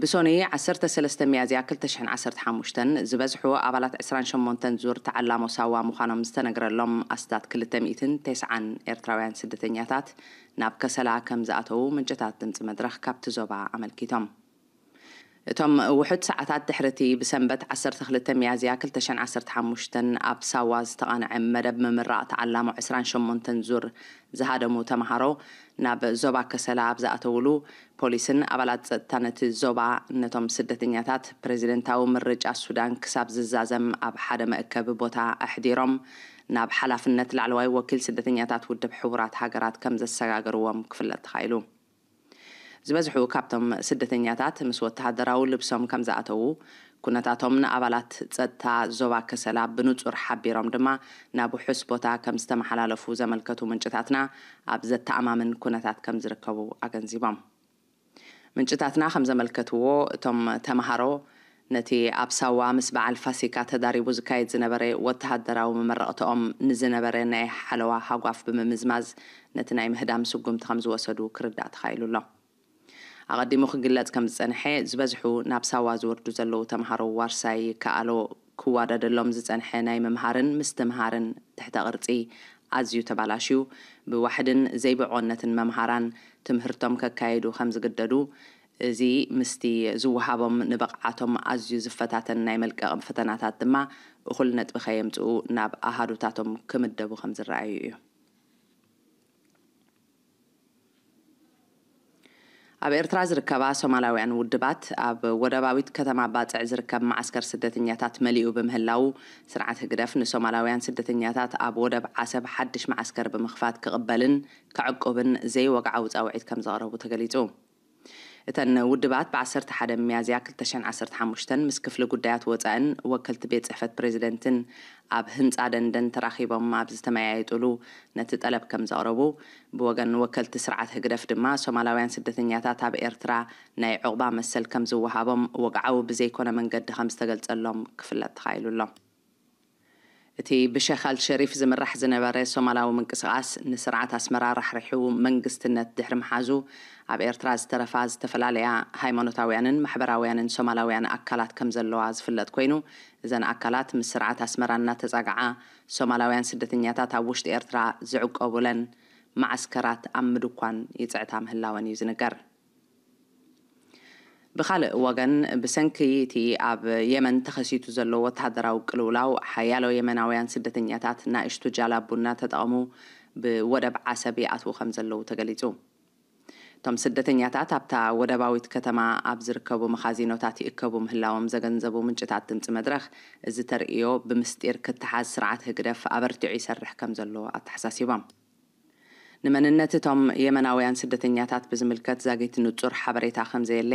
ብሶኒ ዓሰርተ ሰለስተ ሚያዝያ ክልተ ሽሕን ዓሰርተ ሓሙሽተን ዝበዝሑ ኣባላት ዕስራን ሸሞንተን ዙር ተዓላሞ ሳዋ ምዃኖም ዝተነግረሎም ኣስታት ክልተ ሚእትን ተስዓን ኤርትራውያን ስደተኛታት ናብ ከሰላ ከም ዝኣተዉ ምንጭታት ድምፂ መድረኽ ካብቲ ዞባ ኣመልኪቶም። እቶም ውሑድ ሰዓታት ድሕርቲ ብሰንበት ዓሰርተ ክልተ ሚያዝያ ክልተ ሽሕን ዓሰርተ ሓሙሽተን ኣብ ሳዋ ዝተቓንዐ መደብ ምምራቕ ተዓላሞ ዕስራን ሸሞንተን ዙር ዝሃደሙ ተምሃሮ ናብ ዞባ ከሰላ ኣብ ዝኣተውሉ፣ ፖሊስን ኣባላት ጸጥታ ነቲ ዞባ ነቶም ስደተኛታት ፕሬዚደንታዊ ምርጫ ሱዳን ክሳብ ዝዛዘም ኣብ ሓደ መእከቢ ቦታ ኣሕዲሮም ናብ ሓላፍነት ላዕለዋይ ወኪል ስደተኛታት ውድብ ሕቡራት ሃገራት ከም ዘሰጋገርዎም ክፍለጥ ተኻኢሉ። ዝበዝሑ ካብቶም ስደተኛታት ምስ ወተሃደራዊ ልብሶም ከም ዝኣተዉ፣ ኩነታቶም ንኣባላት ጸጥታ ዞባ ከሰላ ብንጹር ሓቢሮም ድማ ናብ ውሑስ ቦታ ከም ዝተመሓላለፉ ዘመልከቱ ምንጭታትና ኣብ ዘተኣማምን ኩነታት ከም ዝርከቡ ኣገንዚቦም። ምንጭታትና ከም ዘመልከትዎ፣ እቶም ተምሃሮ ነቲ ኣብ ሳዋ ምስ በዓል ፋሲካ ተዳሪቡ ዝካየድ ዝነበረ ወተሃደራዊ መመረቕትኦም ንዝነበረ ናይ ሓለዋ ሃጓፍ ብምምዝማዝ ነቲ ናይ ምህዳም ስጉምቲ ከም ዝወሰዱ ክርዳእ ተኻኢሉ ኣሎ። ኣቐዲሙ ክግለጽ ከም ዝጸንሐ፣ ዝበዝሑ ናብ ሳዋ ዝወርዱ ዘለዉ ተምሃሮ ዋርሳይ ይከኣሎ ክዋደደሎም ዝጸንሐ ናይ ምምሃርን ምስትምሃርን ትሕተ ቅርጺ ኣዝዩ ተባላሽዩ፣ ብዋሕድን ዘይብቑዕነትን መምሃራን ትምህርቶም ከካየዱ ከም ዝግደዱ፣ እዚ ምስቲ ዝወሃቦም ንብቕዓቶም ኣዝዩ ዝፈታተን ናይ መልቀቒ ፈተናታት ድማ እኹል ነጥቢ ከየምጽኡ ናብ ኣሃዱታቶም ክምደቡ ከም ዝረኣዩ እዩ። ኣብ ኤርትራ ዝርከባ ሶማላውያን ውድባት፣ ኣብ ወደባዊት ከተማ ባጽዕ ዝርከብ መዓስከር ስደተኛታት መሊኡ ብምህላዉ፣ ስርዓት ህግደፍ ንሶማላውያን ስደተኛታት ኣብ ወደብ ዓሰብ ሓድሽ መዓስከር ብምኽፋት ክቕበልን ከዕቁብን ዘይወግዓዊ ጻውዒት ከም ዘቕረቡ ተገሊጹ። እተን ውድባት ብዓሰርተ ሓደ ሚያዝያ ክልተ ሽሕን ዓሰርተ ሓሙሽተን ምስ ክፍሊ ጉዳያት ወጻእን ወከልቲ ቤት ጽሕፈት ፕሬዚደንትን ኣብ ህንጻ ደንደን ተራኺቦም ኣብ ዝተመያየጡሉ ነቲ ጠለብ ከም ዘቕረቡ፣ ብወገን ወከልቲ ስርዓት ህግደፍ ድማ ሶማላውያን ስደተኛታት ኣብ ኤርትራ ናይ ዑቕባ መሰል ከም ዝወሃቦም ወግዓዊ ብዘይኮነ መንገዲ ከም ዝተገልጸሎም ክፍለጥ ተኻኢሉ ኣሎ። እቲ ብሸኽ ኣልሸሪፍ ዝምራሕ ዝነበረ ሶማላዊ ምንቅስቓስ ንስርዓት ኣስመራ ራሕሪሑ መንግስትነት ድሕሪ ምሓዙ፣ ኣብ ኤርትራ ዝተረፋ ዝተፈላለያ ሃይማኖታውያንን ማሕበራውያንን ሶማላውያን ኣካላት ከም ዘለዋ ዝፍለጥ ኮይኑ፣ እዘን ኣካላት ምስ ስርዓት ኣስመራ እናተጻግዓ፣ ሶማላውያን ስደተኛታት ኣብ ውሽጢ ኤርትራ ዝዕቆቡለን መዓስከራት ኣብ ምድኳን ይጽዕታ ምህላወን እዩ ዝንገር። ብኻልእ ወገን፣ ብሰንኪ እቲ ኣብ የመን ተኸሲቱ ዘሎ ወተሃደራዊ ቅልውላው፣ ሓያሎ የመናውያን ስደተኛታት ናእሽቱ ጃላቡ እናተጠቐሙ ብወደብ ዓሰብ ይኣትዉ ከም ዘለዉ ተገሊጹ። እቶም ስደተኛታት ኣብታ ወደባዊት ከተማ ኣብ ዝርከቡ መኻዚኖታት ይእከቡ ምህላዎም ዘገንዘቡ ምንጭታት ድምጺ መድረኽ፣ እዚ ተርእዮ ብምስጢር ክተሓዝ ስርዓት ህግደፍ ኣበርቲዑ ይሰርሕ ከም ዘሎ ኣተሓሳሲቦም። ንመንነት እቶም የመናውያን ስደተኛታት ብዝምልከት ዛጊት ንጹር ሓበሬታ ከም ዘየለ፣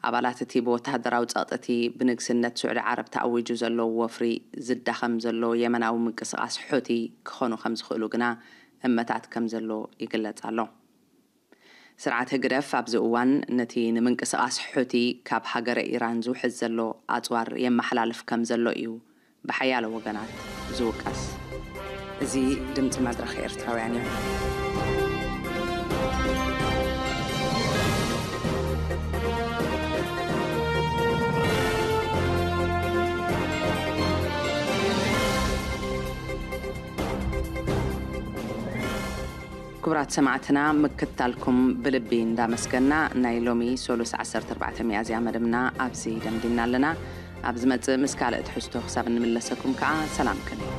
ኣባላት እቲ ብወተሃደራዊ ጸቕጢ ብንግስነት ስዑዲ ዓረብ ተኣዊጁ ዘሎ ወፍሪ ዝዳኸም ዘሎ የመናዊ ምንቅስቓስ ሑቲ ክኾኑ ከም ዝኽእሉ ግና እመታት ከም ዘሎ ይግለጽ ኣሎ። ስርዓት ህግደፍ ኣብዚ እዋን ነቲ ንምንቅስቓስ ሑቲ ካብ ሃገረ ኢራን ዝውሕዝ ዘሎ ኣጽዋር የመሓላልፍ ከም ዘሎ እዩ ብሓያሎ ወገናት ዝውቀስ። እዚ ድምጺ መድረኽ ኤርትራውያን እዩ። ክቡራት ሰማዕትና፣ ምክትታልኩም ብልቢ እንዳመስገና፣ ናይ ሎሚ ሶሉስ ዓሰርተ ኣርባዕተ ሚያዝያ መደብና ኣብዚ ደምዲምና ኣለና። ኣብ ዝመጽእ ምስ ካልእ ትሕዝቶ ክሳብ እንምለሰኩም ከኣ ሰላም ከመይ